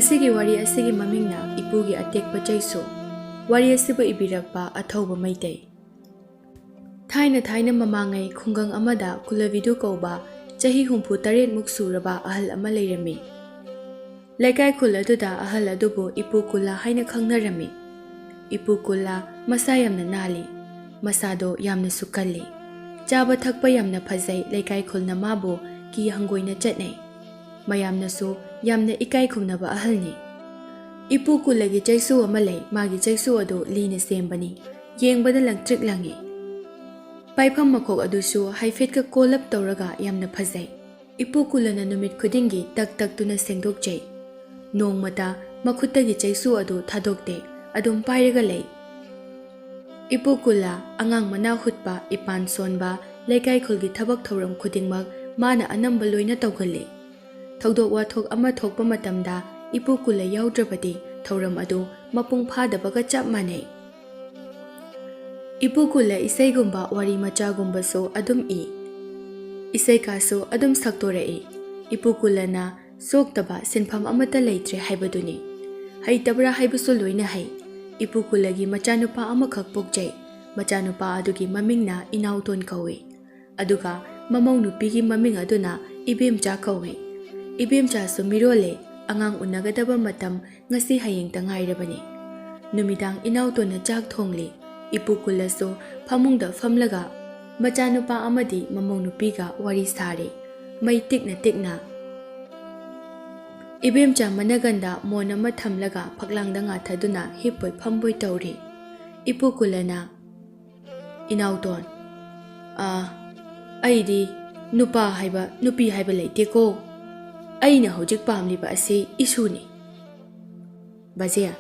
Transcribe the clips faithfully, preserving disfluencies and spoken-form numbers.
ꯉꯁꯤꯒꯤ ꯋꯥꯔꯤ ꯑꯁꯤꯒꯤ ꯃꯃꯤꯡꯅ ꯏꯄꯨꯒꯤ ꯑꯇꯦꯛꯄ ꯆꯩꯁꯨ꯫ ꯋꯥꯔꯤ ꯑꯁꯤꯕꯨ ꯏꯕꯤꯔꯛꯄ ꯑꯊꯧꯕ ꯃꯩꯇꯩ꯫ ꯊꯥꯏꯅ ꯊꯥꯏꯅ ꯃꯃꯥꯡꯉꯩ ꯈꯨꯡꯒꯪ ꯑꯃꯗ ꯀꯨꯂꯕꯤꯗꯨ ꯀꯧꯕ ꯆꯍꯤ ꯍꯨꯝꯐꯨ ꯇꯔꯦꯠꯃꯨꯛ ꯁꯨꯔꯕ ꯑꯍꯜ ꯑꯃ ꯂꯩꯔꯝꯃꯤ꯫ ꯂꯩꯀꯥꯏ ꯈꯨꯜ ꯑꯗꯨꯗ ꯑꯍꯜ ꯑꯗꯨꯕꯨ ꯏꯄꯨ ꯀꯨꯂꯥ ꯍꯥꯏꯅ ꯈꯪꯅꯔꯝꯃꯤ꯫ ꯏꯄꯨ ꯀꯨꯂꯥ ꯃꯁꯥ ꯌꯥꯝꯅ ꯅꯥꯜꯂꯤ꯫ ꯃꯁꯥꯗꯣ ꯌꯥꯝꯅꯁꯨ ꯀꯜꯂꯤ꯫ ꯆꯥꯕ ꯊꯛꯄ ꯌꯥꯝꯅ ꯐꯖꯩ꯫ ꯂꯩꯀꯥꯏ ꯈꯨꯜꯅ ꯃꯥꯕꯨ ꯀꯤ ꯍꯪꯒꯣꯏꯅ ꯆꯠꯅꯩ꯫ ꯃꯌꯥꯝꯅꯁꯨ ꯌꯥꯝꯅ ꯏꯀꯥꯏ ꯈꯨꯝꯅꯕ ꯑꯍꯜꯅꯤ꯫ ꯏꯄꯨ ꯀꯨꯂꯒꯤ ꯆꯩꯁꯨ ꯑꯃ ꯂꯩ꯫ ꯃꯥꯒꯤ ꯆꯩꯁꯨ ꯑꯗꯨ ꯂꯤꯅ ꯁꯦꯝꯕꯅꯤ꯫ ꯌꯦꯡꯕꯗ ꯂꯪꯇ꯭ꯔꯤꯛ ꯂꯪꯉꯤ꯫ ꯄꯥꯏꯐꯝ ꯃꯈꯣꯛ ꯑꯗꯨꯁꯨ ꯍꯥꯏꯐꯦꯠꯀ ꯀꯣꯜꯂꯞ ꯇꯧꯔꯒ ꯌꯥꯝꯅ ꯐꯖꯩ꯫ ꯏꯄꯨ ꯀꯨꯂꯅ ꯅꯨꯃꯤꯠ ꯈꯨꯗꯤꯡꯒꯤ ꯇꯛ ꯇꯛꯇꯨꯅ ꯁꯦꯡꯗꯣꯛꯆꯩ꯫ ꯅꯣꯡꯃꯇ ꯃꯈꯨꯠꯇꯒꯤ ꯆꯩꯁꯨ ꯑꯗꯨ ꯊꯥꯗꯣꯛꯇꯦ꯫ ꯑꯗꯨꯝ ꯄꯥꯏꯔꯒ ꯂꯩ꯫ ꯏꯄꯨ ꯀꯨꯂ ꯑꯉꯥꯡ ꯃꯅꯥ ꯍꯨꯠꯄ, ꯏꯄꯥꯟ ꯁꯣꯟꯕ, ꯂꯩꯀꯥꯏ ꯈꯨꯜꯒꯤ ꯊꯕꯛ ꯊꯧꯔꯝ ꯈꯨꯗꯤꯡꯃꯛ ꯃꯥꯅ ꯑꯅꯝꯕ ꯂꯣꯏꯅ ꯇꯧꯒꯜꯂꯤ꯫ ꯊꯧꯗꯣꯛ ꯋꯥꯊꯣꯛ ꯑꯃ ꯊꯣꯛꯄ ꯃꯇꯝꯗ ꯏꯄꯨ ꯀꯨꯂ ꯌꯥꯎꯗ꯭ꯔꯕꯗꯤ ꯊꯧꯔꯝ ꯑꯗꯨ ꯃꯄꯨꯡ ꯐꯥꯗꯕꯒ ꯆꯞ ꯃꯥꯟꯅꯩ꯫ ꯏꯄꯨ ꯀꯨꯂ ꯏꯁꯩꯒꯨꯝꯕ ꯋꯥꯔꯤ ꯃꯆꯥꯒꯨꯝꯕꯁꯨ ꯑꯗꯨꯝ ꯏ꯫ ꯏꯁꯩ ꯀꯥꯁꯨ ꯑꯗꯨꯝ ꯁꯛꯇꯣꯔꯛꯏ꯫ ꯏꯄꯨ ꯀꯨꯂꯅ ꯁꯣꯛꯇꯕ ꯁꯤꯟꯐꯝ ꯑꯃꯠꯇ ꯂꯩꯇ꯭ꯔꯦ ꯍꯥꯏꯕꯗꯨꯅꯤ꯫ ꯍꯩꯇꯕ꯭ꯔꯥ ꯍꯥꯏꯕꯁꯨ ꯂꯣꯏꯅ ꯍꯩ꯫ ꯏꯄꯨ ꯀꯨꯂꯒꯤ ꯃꯆꯥꯅꯨꯄꯥ ꯑꯃꯈꯛ ꯄꯣꯛꯆꯩ꯫ ꯃꯆꯥꯅꯨꯄꯥ ꯑꯗꯨꯒꯤ ꯃꯃꯤꯡꯅ ꯏꯅꯥꯎꯇꯣꯟ ꯀꯧꯏ꯫ ꯑꯗꯨꯒ ꯃꯃꯧ ꯅꯨꯄꯤꯒꯤ ꯃꯃꯤꯡ ꯑꯗꯨꯅ ꯏꯕꯦꯝꯆꯥ ꯀꯧꯏ꯫ ꯏꯕꯦꯝꯆꯥꯁꯨ ꯃꯤꯔꯣꯜꯂꯦ꯫ ꯑꯉꯥꯡ ꯎꯅꯒꯗꯕ ꯃꯇꯝ ꯉꯁꯤ ꯍꯌꯦꯡꯇ ꯉꯥꯏꯔꯕꯅꯤ꯫ ꯅꯨꯃꯤꯗꯥꯡ ꯏꯅꯥꯎꯇꯣꯟꯅ ꯆꯥꯛ ꯊꯣꯡꯂꯤ꯫ ꯏꯄꯨ ꯀꯨꯂꯁꯨ ꯐꯃꯨꯡꯗ ꯐꯝꯂꯒ ꯃꯆꯥꯅꯨꯄꯥ ꯑꯃꯗꯤ ꯃꯃꯧ ꯅꯨꯄꯤꯒ ꯋꯥꯔꯤ ꯁꯥꯔꯤ꯫ ꯃꯩ ꯇꯤꯛꯅ ꯇꯤꯛꯅ꯫ ꯏꯕꯦꯝꯆꯥ ꯃꯅꯒꯟꯗ ꯃꯣꯟ ꯑꯃ ꯊꯝꯂꯒ ꯐꯛꯂꯥꯡꯗ ꯉꯥꯊꯗꯨꯅ ꯍꯤꯞꯄꯣꯏ ꯐꯝꯕꯣꯏ ꯇꯧꯔꯤ꯫ ꯏꯄꯨ ꯀꯨꯂꯅ, "ꯏꯅꯥꯎꯇꯣꯟ, ꯑꯥ, ꯑꯩꯗꯤ ꯅꯨꯄꯥ ꯍꯥꯏꯕ, ꯅꯨꯄꯤ ꯍꯥꯏꯕ ꯂꯩꯇꯦꯀꯣ꯫ ꯑꯩꯅ ꯍꯧꯖꯤꯛ ꯄꯥꯝꯂꯤꯕ ꯑꯁꯤ ꯏꯁꯨꯅꯤ꯫" "ꯕꯥꯖꯦ,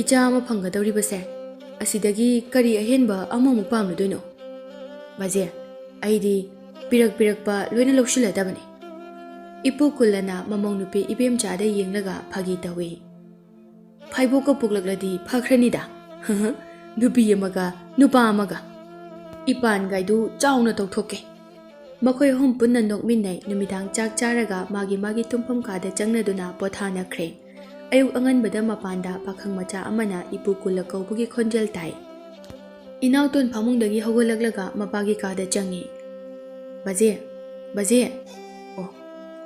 ꯏꯆꯥ ꯑꯃ ꯐꯪꯒꯗꯧꯔꯤꯕꯁꯦ, ꯑꯁꯤꯗꯒꯤ ꯀꯔꯤ ꯑꯍꯦꯟꯕ ꯑꯃꯃꯨꯛ ꯄꯥꯝꯂꯨꯗꯣꯏꯅꯣ? ꯕꯥꯖꯦ, ꯑꯩꯗꯤ ꯄꯤꯔꯛ ꯄꯤꯔꯛꯄ ꯂꯣꯏꯅ ꯂꯧꯁꯤꯜꯂꯗꯕꯅꯤ꯫" ꯏꯄꯨ ꯀꯨꯂꯅ ꯃꯃꯧ ꯅꯨꯄꯤ ꯏꯕꯦꯝꯆꯥꯗ ꯌꯦꯡꯂꯒ ꯐꯥꯒꯤ ꯇꯧꯏ꯫ "ꯐꯥꯏꯕꯣꯛꯀ ꯄꯣꯛꯂꯛꯂꯗꯤ ꯐꯈ꯭ꯔꯅꯤꯗ꯫ ꯅꯨꯄꯤ ꯑꯃꯒ ꯅꯨꯄꯥ ꯑꯃꯒ꯫ ꯏꯄꯥꯟꯒꯥꯏꯗꯨ ꯆꯥꯎꯅ ꯇꯧꯊꯣꯛꯀꯦ꯫ ꯃꯈꯣꯏ ꯑꯍꯨꯝ ꯄꯨꯟꯅ ꯅꯣꯛꯃꯤꯟꯅꯩ꯫ ꯅꯨꯃꯤꯗꯥꯡ ꯆꯥꯛ ꯆꯥꯔꯒ ꯃꯥꯒꯤ ꯃꯥꯒꯤ ꯇꯨꯝꯐꯝ ꯀꯥꯗ ꯆꯪꯅꯗꯨꯅ ꯄꯣꯊꯥꯅꯈ꯭ꯔꯦ꯫ ꯑꯌꯨꯛ ꯑꯉꯟꯕꯗ ꯃꯄꯥꯟꯗ ꯄꯥꯈꯪ ꯃꯆꯥ ꯑꯃꯅ ꯏꯄꯨ ꯀꯨꯜꯂ ꯀꯧꯕꯒꯤ ꯈꯣꯟꯖꯦꯜ ꯇꯥꯏ꯫ ꯏꯅꯥꯎꯇꯣꯟ ꯐꯃꯨꯡꯗꯒꯤ ꯍꯧꯒꯠꯂꯛꯂꯒ ꯃꯄꯥꯒꯤ ꯀꯥꯗ ꯆꯪꯉꯤ꯫ "ꯕꯥꯖꯦ, ꯕꯥꯖꯦ!" ꯑꯣ,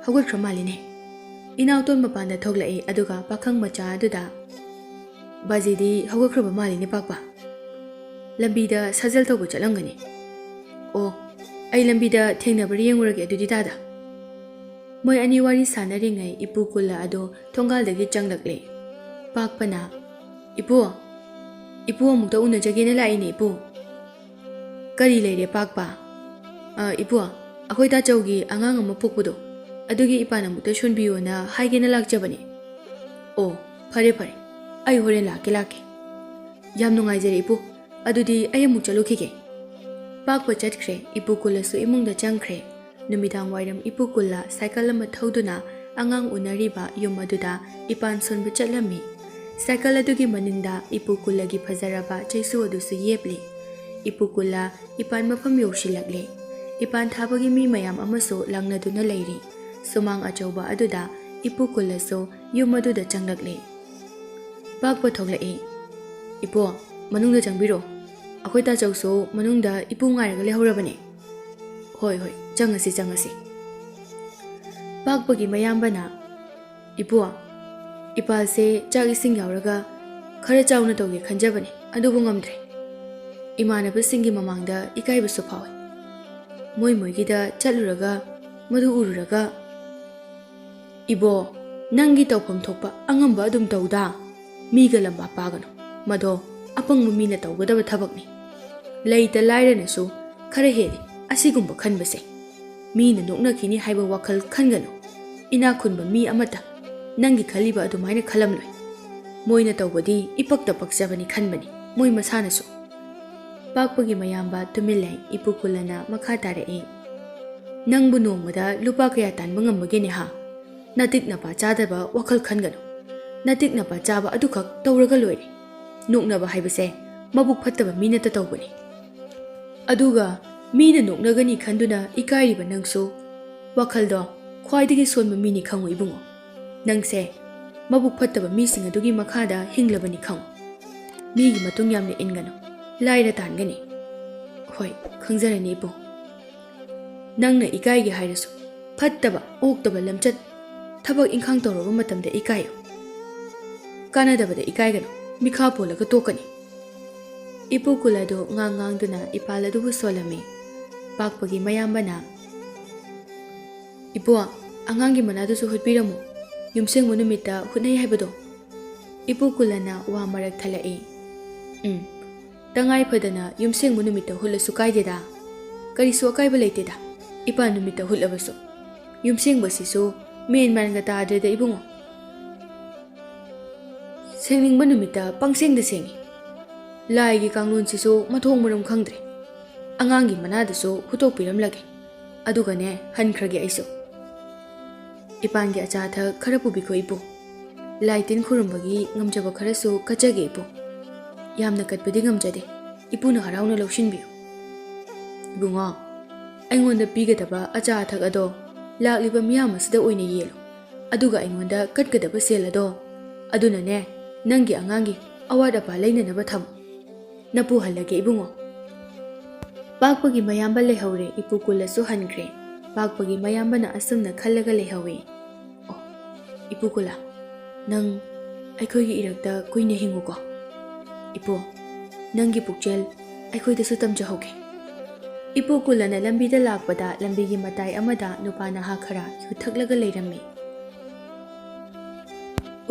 ꯍꯧꯒꯠꯈ꯭ꯔ ꯃꯥꯜꯂꯤꯅꯦ꯫ ꯏꯅꯥꯎꯇꯣꯟ ꯃꯄꯥꯟꯗ ꯊꯣꯛꯂꯛꯏ, ꯑꯗꯨꯒ ꯄꯥꯈꯪ ꯃꯆꯥ ꯑꯗꯨꯗ, "ꯕꯥꯖꯦꯗꯤ ꯍꯧꯒꯠꯈ꯭ꯔꯕ ꯃꯥꯜꯂꯤꯅꯦ, ꯄꯥꯛꯄ꯫ ꯂꯝꯕꯤꯗ ꯁꯥꯖꯦꯜ ꯇꯧꯕ ꯆꯠꯂꯝꯒꯅꯤ꯫ ꯑꯣ, ꯑꯩ ꯂꯝꯕꯤꯗ ꯊꯦꯡꯅꯕ꯭ꯔꯥ ꯌꯦꯡꯉꯨꯔꯒꯦ ꯑꯗꯨꯗꯤ, ꯇꯥꯗ꯫" ꯃꯣꯏ ꯑꯅꯤ ꯋꯥꯔꯤ ꯁꯥꯟꯅꯔꯤꯉꯩ ꯏꯄꯨ ꯀꯨꯜꯂ ꯑꯗꯣ ꯊꯣꯡꯒꯥꯜꯗꯒꯤ ꯆꯪꯂꯛꯂꯦ꯫ ꯄꯥꯛꯄꯅ, "ꯏꯄꯨ, ꯏꯄꯨ ꯑꯃꯨꯛꯇ ꯎꯅꯖꯒꯦꯅ ꯂꯥꯛꯏꯅꯦ, ꯏꯄꯨ꯫" "ꯀꯔꯤ ꯂꯩꯔꯦ, ꯄꯥꯛꯄ?" "ꯑ, ꯏꯄꯨ, ꯑꯩꯈꯣꯏ ꯇꯥꯆꯧꯒꯤ ꯑꯉꯥꯡ ꯑꯃ ꯄꯣꯛꯄꯗꯣ, ꯑꯗꯨꯒꯤ ꯏꯄꯥꯟ ꯑꯃꯨꯛꯇ ꯁꯣꯟꯕꯤꯌꯣꯅ ꯍꯥꯏꯒꯦꯅ ꯂꯥꯛꯆꯕꯅꯦ꯫" "ꯑꯣ, ꯐꯔꯦ, ꯐꯔꯦ꯫ ꯑꯩ ꯍꯣꯔꯦꯟ ꯂꯥꯛꯀꯦ, ꯂꯥꯛꯀꯦ꯫" "ꯌꯥꯝ ꯅꯨꯡꯉꯥꯏꯖꯔꯦ, ꯏꯄꯨ꯫ ꯑꯗꯨꯗꯤ ꯑꯩ ꯑꯃꯨꯛ ꯆꯠꯂꯨꯈꯤꯒꯦ꯫" ꯄꯥꯛꯄ ꯆꯠꯈ꯭ꯔꯦ꯫ ꯏꯄꯨ ꯀꯨꯜꯂꯁꯨ ꯏꯃꯨꯡꯗ ꯆꯪꯈ꯭ꯔꯦ꯫ ꯅꯨꯃꯤꯗꯥꯡ ꯋꯥꯏꯔꯝ ꯏꯄꯨ ꯀꯨꯜꯂ ꯁꯥꯏꯀꯜ ꯑꯃ ꯊꯧꯗꯨꯅ ꯑꯉꯥꯡ ꯎꯅꯔꯤꯕ ꯌꯨꯝ ꯑꯗꯨꯗ ꯏꯄꯥꯟ ꯁꯣꯟꯕ ꯆꯠꯂꯝꯃꯤ꯫ ꯁꯥꯏꯀꯜ ꯑꯗꯨꯒꯤ ꯃꯅꯤꯡꯗ ꯏꯄꯨ ꯀꯨꯜꯂꯒꯤ ꯐꯖꯔꯕ ꯆꯩꯁꯨ ꯑꯗꯨꯁꯨ ꯌꯦꯞꯂꯤ꯫ ꯏꯄꯨ ꯀꯨꯜꯂ ꯏꯄꯥꯟ ꯃꯐꯝ ꯌꯧꯁꯤꯜꯂꯛꯂꯦ꯫ ꯏꯄꯥꯟ ꯊꯥꯕꯒꯤ ꯃꯤ ꯃꯌꯥꯝ ꯑꯃꯁꯨ ꯂꯥꯡꯅꯗꯨꯅ ꯂꯩꯔꯤ꯫ ꯁꯨꯃꯥꯡ ꯑꯆꯧꯕ ꯑꯗꯨꯗ ꯏꯄꯨ ꯀꯨꯜꯂꯁꯨ ꯌꯨꯝ ꯑꯗꯨꯗ ꯆꯪꯂꯛꯂꯦ꯫ ꯄꯥꯛꯄ ꯊꯣꯛꯂꯛꯏ꯫ "ꯏꯄꯨ, ꯃꯅꯨꯡꯗ ꯆꯪꯕꯤꯔꯣ꯫ ꯑꯩꯈꯣꯏ ꯇꯥꯆꯧꯁꯨ ꯃꯅꯨꯡꯗ ꯏꯄꯨ ꯉꯥꯏꯔꯒ ꯂꯩꯍꯧꯔꯕꯅꯦ꯫" "ꯍꯣꯏ, ꯍꯣꯏ, ꯆꯪꯉꯁꯤ, ꯆꯪꯉꯁꯤ꯫" ꯄꯥꯛꯄꯒꯤ ꯃꯌꯥꯝꯕꯅ, "ꯏꯄꯨ, ꯏꯄꯥꯜꯁꯦ ꯆꯥꯛ ꯏꯁꯤꯡ ꯌꯥꯎꯔꯒ ꯈꯔ ꯆꯥꯎꯅ ꯇꯧꯒꯦ ꯈꯟꯖꯕꯅꯦ, ꯑꯗꯨꯕꯨ ꯉꯝꯗ꯭ꯔꯦ꯫ ꯏꯃꯥꯟꯅꯕꯁꯤꯡꯒꯤ ꯃꯃꯥꯡꯗ ꯏꯀꯥꯏꯕꯁꯨ ꯐꯥꯎꯏ꯫ ꯃꯣꯏ ꯃꯣꯏꯒꯤꯗ ꯆꯠꯂꯨꯔꯒ ꯃꯗꯨ ꯎꯔꯨꯔꯒ꯫" "ꯏꯕꯣ, ꯅꯪꯒꯤ ꯇꯧꯐꯝ ꯊꯣꯛꯄ ꯑꯉꯝꯕ ꯑꯗꯨꯝ ꯇꯧꯗ꯫ ꯃꯤꯒ ꯂꯝꯕꯥ ꯄꯥꯒꯅꯨ꯫ ꯃꯗꯣ ꯑꯄꯪꯕ ꯃꯤꯅ ꯇꯧꯒꯗꯕ ꯊꯕꯛꯅꯤ꯫ ꯂꯩꯇ ꯂꯥꯏꯔꯅꯁꯨ ꯈꯔ ꯍꯦꯜꯂꯤ ꯑꯁꯤꯒꯨꯝꯕ ꯈꯟꯕꯁꯦ꯫ ꯃꯤꯅ ꯅꯣꯛꯅꯈꯤꯅꯤ ꯍꯥꯏꯕ ꯋꯥꯈꯜ ꯈꯟꯒꯅꯨ꯫ ꯏꯅꯥꯛ ꯈꯨꯟꯕ ꯃꯤ ꯑꯃꯠꯇ ꯅꯪꯒꯤ ꯈꯜꯂꯤꯕ ꯑꯗꯨꯃꯥꯏꯅ ꯈꯜꯂꯝꯂꯣꯏ꯫ ꯃꯣꯏꯅ ꯇꯧꯕꯗꯤ ꯏꯄꯛꯇ ꯄꯛꯆꯕꯅꯤ ꯈꯟꯕꯅꯤ ꯃꯣꯏ ꯃꯁꯥꯅꯁꯨ꯫" ꯄꯥꯛꯄꯒꯤ ꯃꯌꯥꯝꯕ ꯇꯨꯃꯤꯟ ꯂꯩ꯫ ꯏꯄꯨ ꯀꯨꯜꯂꯅ ꯃꯈꯥ ꯇꯥꯔꯛꯏ, "ꯅꯪꯕꯨ ꯅꯣꯡꯃꯗ ꯂꯨꯄꯥ ꯀꯌꯥ ꯇꯥꯟꯕ ꯉꯝꯕꯒꯦꯅꯦ, ꯍꯥ? ꯅꯇꯤꯛ ꯅꯄꯥ ꯆꯥꯗꯕ ꯋꯥꯈꯜ ꯈꯟꯒꯅꯨ꯫ ꯅꯇꯤꯛ ꯅꯄꯥ ꯆꯥꯕ ꯑꯗꯨꯈꯛ ꯇꯧꯔꯒ ꯂꯣꯏꯔꯦ꯫ ꯅꯣꯛꯅꯕ ꯍꯥꯏꯕꯁꯦ ꯃꯕꯨꯛ ꯐꯠꯇꯕ ꯃꯤꯅꯇ ꯇꯧꯕꯅꯤ꯫ ꯑꯗꯨꯒ ꯃꯤꯅ ꯅꯣꯛꯅꯒꯅꯤ ꯈꯟꯗꯨꯅ ꯏꯀꯥꯏꯔꯤꯕ ꯅꯪꯁꯨ ꯋꯥꯈꯜꯗꯣ ꯈ꯭ꯋꯥꯏꯗꯒꯤ ꯁꯣꯟꯕ ꯃꯤꯅꯤ ꯈꯪꯉꯨ ꯏꯕꯨꯡꯉꯣ꯫ ꯅꯪꯁꯦ ꯃꯕꯨꯛ ꯐꯠꯇꯕ ꯃꯤꯁꯤꯡ ꯑꯗꯨꯒꯤ ꯃꯈꯥꯗ ꯍꯤꯡꯂꯕꯅꯤ ꯈꯪꯉꯨ꯫ ꯃꯤꯒꯤ ꯃꯇꯨꯡ ꯌꯥꯝꯅ ꯏꯟꯒꯅꯨ, ꯂꯥꯏꯔ ꯇꯥꯟꯒꯅꯤ꯫ ꯍꯣꯏ, ꯈꯪꯖꯔꯅꯤ ꯏꯕꯨꯡ꯫ ꯅꯪꯅ ꯏꯀꯥꯏꯒꯦ ꯍꯥꯏꯔꯁꯨ ꯐꯠꯇꯕ ꯑꯣꯛꯇꯕ ꯂꯝꯆꯠ, ꯊꯕꯛ ꯏꯪꯈꯥꯡ ꯇꯧꯔꯕ ꯃꯇꯝꯗ ꯏꯀꯥꯏꯌꯨ꯫ ꯀꯥꯟꯅꯗꯕꯗ ꯏꯀꯥꯏꯒꯅꯨ, ꯃꯤꯈꯥ ꯄꯣꯜꯂꯒ ꯇꯣꯛꯀꯅꯤ꯫ ꯏꯄꯨ ꯀꯨꯜ ꯑꯗꯨ ꯉꯥꯡ ꯉꯥꯡꯗꯨꯅ ꯏꯄꯥꯜ ꯑꯗꯨꯕꯨ ꯁꯣꯜꯂꯝꯃꯤ꯫ ꯄꯥꯛꯄꯒꯤ ꯃꯌꯥꯝꯕꯅ, "ꯏꯄꯨ, ꯑꯉꯥꯡꯒꯤ ꯃꯅꯥꯗꯨꯁꯨ ꯍꯨꯠꯄꯤꯔꯝꯃꯨ, ꯌꯨꯝꯁꯦꯡꯕ ꯅꯨꯃꯤꯠꯇ ꯍꯨꯠꯅꯩ ꯍꯥꯏꯕꯗꯣ꯫" ꯏꯄꯨ ꯀꯨꯜꯂꯅ ꯋꯥ ꯃꯔꯛ ꯊꯠꯂꯛꯏ꯫ "ꯎꯝ, ꯇꯉꯥꯏ ꯐꯗꯅ ꯌꯨꯝꯁꯦꯡꯕ ꯅꯨꯃꯤꯠꯇ ꯍꯨꯠꯂꯁꯨ ꯀꯥꯏꯗꯦꯗ꯫ ꯀꯔꯤꯁꯨ ꯑꯀꯥꯏꯕ ꯂꯩꯇꯦꯗ, ꯏꯄꯥ ꯅꯨꯃꯤꯠꯇ ꯍꯨꯠꯂꯕꯁꯨ꯫ ꯌꯨꯝꯁꯦꯡꯕꯁꯤꯁꯨ ꯃꯦꯟ ꯃꯥꯟꯒ ꯇꯥꯗ꯭ꯔꯦꯗ ꯏꯕꯨꯡꯉꯣ꯫ ꯁꯦꯡꯅꯤꯡꯕ ꯅꯨꯃꯤꯠꯇ ꯄꯪꯁꯦꯡꯗ ꯁꯦꯡꯉꯤ꯫ ꯂꯥꯏꯒꯤ ꯀꯥꯡꯂꯣꯟꯁꯤꯁꯨ ꯃꯊꯣꯡ ꯃꯔꯝ ꯈꯪꯗ꯭ꯔꯦ꯫ ꯑꯉꯥꯡꯒꯤ ꯃꯅꯥꯗꯨꯁꯨ ꯍꯨꯠꯇꯣꯛꯄꯤꯔꯝꯂꯒꯦ꯫ ꯑꯗꯨꯒꯅꯦ, ꯍꯟꯈ꯭ꯔꯒꯦ ꯑꯩꯁꯨ꯫ ꯏꯄꯥꯟꯒꯤ ꯑꯆꯥ ꯑꯊꯛ ꯈꯔ ꯄꯨꯕꯤꯈꯣ ꯏꯄꯨ꯫ ꯂꯥꯏ ꯇꯤꯟ ꯈꯨꯔꯨꯝꯕꯒꯤ ꯉꯝꯖꯕ ꯈꯔꯁꯨ ꯀꯠꯆꯒꯦ ꯏꯄꯨ꯫ ꯌꯥꯝꯅ ꯀꯠꯄꯗꯤ ꯉꯝꯖꯗꯦ, ꯏꯄꯨꯅ ꯍꯔꯥꯎꯅ ꯂꯧꯁꯤꯟꯕꯤꯌꯨ꯫" "ꯏꯕꯨꯡꯉꯣ, ꯑꯩꯉꯣꯟꯗ ꯄꯤꯒꯗꯕ ꯑꯆꯥ ꯑꯊꯛ ꯑꯗꯣ ꯂꯥꯛꯂꯤꯕ ꯃꯤꯌꯥꯝ ꯑꯁꯤꯗ ꯑꯣꯏꯅ ꯌꯦꯜꯂꯨ꯫ ꯑꯗꯨꯒ ꯑꯩꯉꯣꯟꯗ ꯀꯠꯀꯗꯕ ꯁꯦꯜ ꯑꯗꯣ, ꯑꯗꯨꯅꯅꯦ, ꯅꯪꯒꯤ ꯑꯉꯥꯡꯒꯤ ꯑꯋꯥꯠ ꯑꯄꯥ ꯂꯩꯅꯅꯕ ꯊꯝꯃꯨ꯫ ꯅꯄꯨ ꯍꯜꯂꯒꯦ ꯏꯕꯨꯡꯉꯣ꯫" ꯄꯥꯛꯄꯒꯤ ꯃꯌꯥꯝꯕ ꯂꯩꯍꯧꯔꯦ, ꯏꯄꯨ ꯀꯨꯜꯂꯁꯨ ꯍꯟꯈ꯭ꯔꯦ꯫ ꯄꯥꯛꯄꯒꯤ ꯃꯌꯥꯝꯕꯅ ꯑꯁꯨꯝꯅ ꯈꯜꯂꯒ ꯂꯩꯍꯧꯏ꯫ "ꯑꯣ, ꯏꯄꯨ ꯀꯨꯜꯂ, ꯅꯪ ꯑꯩꯈꯣꯏꯒꯤ ꯏꯔꯛꯇ ꯀꯨꯏꯅ ꯍꯤꯡꯉꯨꯀꯣ꯫ ꯏꯄꯨ, ꯅꯪꯒꯤ ꯄꯨꯛꯆꯦꯜ ꯑꯩꯈꯣꯏꯗꯁꯨ ꯇꯝꯖꯍꯧꯒꯦ꯫" ꯏꯄꯨ ꯀꯨꯜꯂꯅ ꯂꯝꯕꯤꯗ ꯂꯥꯛꯄꯗ ꯂꯝꯕꯤꯒꯤ ꯃꯇꯥꯏ ꯑꯃꯗ ꯅꯨꯄꯥ ꯅꯍꯥ ꯈꯔ ꯌꯨ ꯊꯛꯂꯒ ꯂꯩꯔꯝꯃꯤ꯫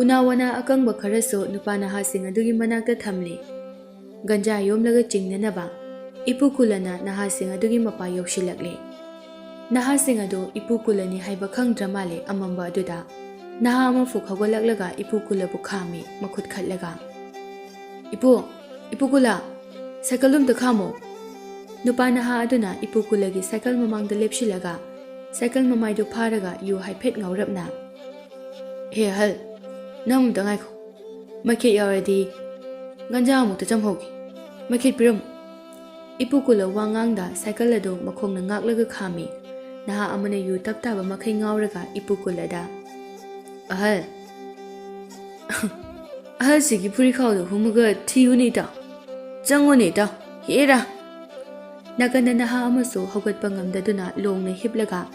ꯎꯅꯥ ꯋꯥꯅꯥ ꯑꯀꯪꯕ ꯈꯔꯁꯨ ꯅꯨꯄꯥ ꯅꯍꯥꯁꯤꯡ ꯑꯗꯨꯒꯤ ꯃꯅꯥꯛꯇ ꯊꯝꯂꯤ꯫ ꯒꯟꯖꯥ ꯌꯣꯝꯂꯒ ꯆꯤꯡꯅꯅꯕ ꯏꯄꯨ ꯀꯨꯜꯂꯅ ꯅꯍꯥꯁꯤꯡ ꯑꯗꯨꯒꯤ ꯃꯄꯥ ꯌꯧꯁꯤꯜꯂꯛꯂꯦ꯫ ꯅꯍꯥꯁꯤꯡ ꯑꯗꯨ ꯏꯄꯨ ꯀꯨꯜꯂꯅꯤ ꯍꯥꯏꯕ ꯈꯪꯗ꯭ꯔ ꯃꯥꯜꯂꯦ꯫ ꯑꯃꯝꯕ ꯑꯗꯨꯗ ꯅꯍꯥ ꯑꯃ ꯐꯨꯛ ꯍꯧꯒꯠꯂꯛꯂꯒ ꯏꯄꯨ ꯀꯨꯜꯂꯕꯨ ꯈꯥꯝꯃꯤ, ꯃꯈꯨꯠ ꯈꯠꯂꯒ, "ꯏꯄꯨ, ꯏꯄꯨ ꯀꯨꯜꯂ, ꯁꯥꯏꯀꯜꯗꯨ ꯑꯝꯇ ꯈꯥꯝꯃꯣ꯫" ꯅꯨꯄꯥ ꯅꯍꯥ ꯑꯗꯨꯅ ꯏꯄꯨ ꯀꯨꯜꯂꯒꯤ ꯁꯥꯏꯀꯜ ꯃꯃꯥꯡꯗ ꯂꯦꯞꯁꯤꯜꯂꯒ ꯁꯥꯏꯀꯜ ꯃꯃꯥꯏꯗꯨ ꯐꯥꯔꯒ ꯌꯨ ꯍꯥꯏꯐꯦꯠ ꯉꯥꯎꯔꯞꯅ, "ꯍꯦ ꯑꯍꯜ, ꯅꯪ ꯑꯝꯇ ꯉꯥꯏꯈꯣ꯫ ꯃꯩꯈꯦꯠ ꯌꯥꯎꯔꯗꯤ ꯒꯟꯖꯥ ꯑꯃꯨꯛꯇ ꯆꯝꯍꯧꯒꯦ꯫ ꯃꯩꯈꯦꯠ ꯄꯤꯔꯝꯃꯨ꯫" ꯏꯄꯨ ꯀꯨꯂ ꯋꯥ ꯉꯥꯡꯗ ꯁꯥꯏꯀꯜ ꯑꯗꯨ ꯃꯈꯣꯡꯅ ꯉꯥꯛꯂꯒ ꯈꯥꯝꯃꯤ꯫ ꯅꯍꯥ ꯑꯃꯅ ꯌꯨ ꯇꯞ ꯇꯥꯕ ꯃꯈꯩ ꯉꯥꯎꯔꯒ ꯏꯄꯨ ꯀꯨꯂꯗ, "ꯑꯍꯜ, ꯑꯍꯜꯁꯤꯒꯤ ꯐꯨꯔꯤꯈꯥꯎꯗꯣ ꯍꯨꯝꯃꯒ ꯊꯤꯌꯨꯅꯦ ꯏꯇꯥꯎ꯫ ꯆꯪꯉꯨꯅꯦ ꯏꯇꯥꯎ꯫ ꯍꯦꯔꯥ!" ꯅꯥꯀꯟꯗ ꯅꯍꯥ ꯑꯃꯁꯨ ꯍꯧꯒꯠꯄ ꯉꯝꯗꯗꯨꯅ ꯂꯣꯡꯅ ꯍꯤꯞꯂꯒ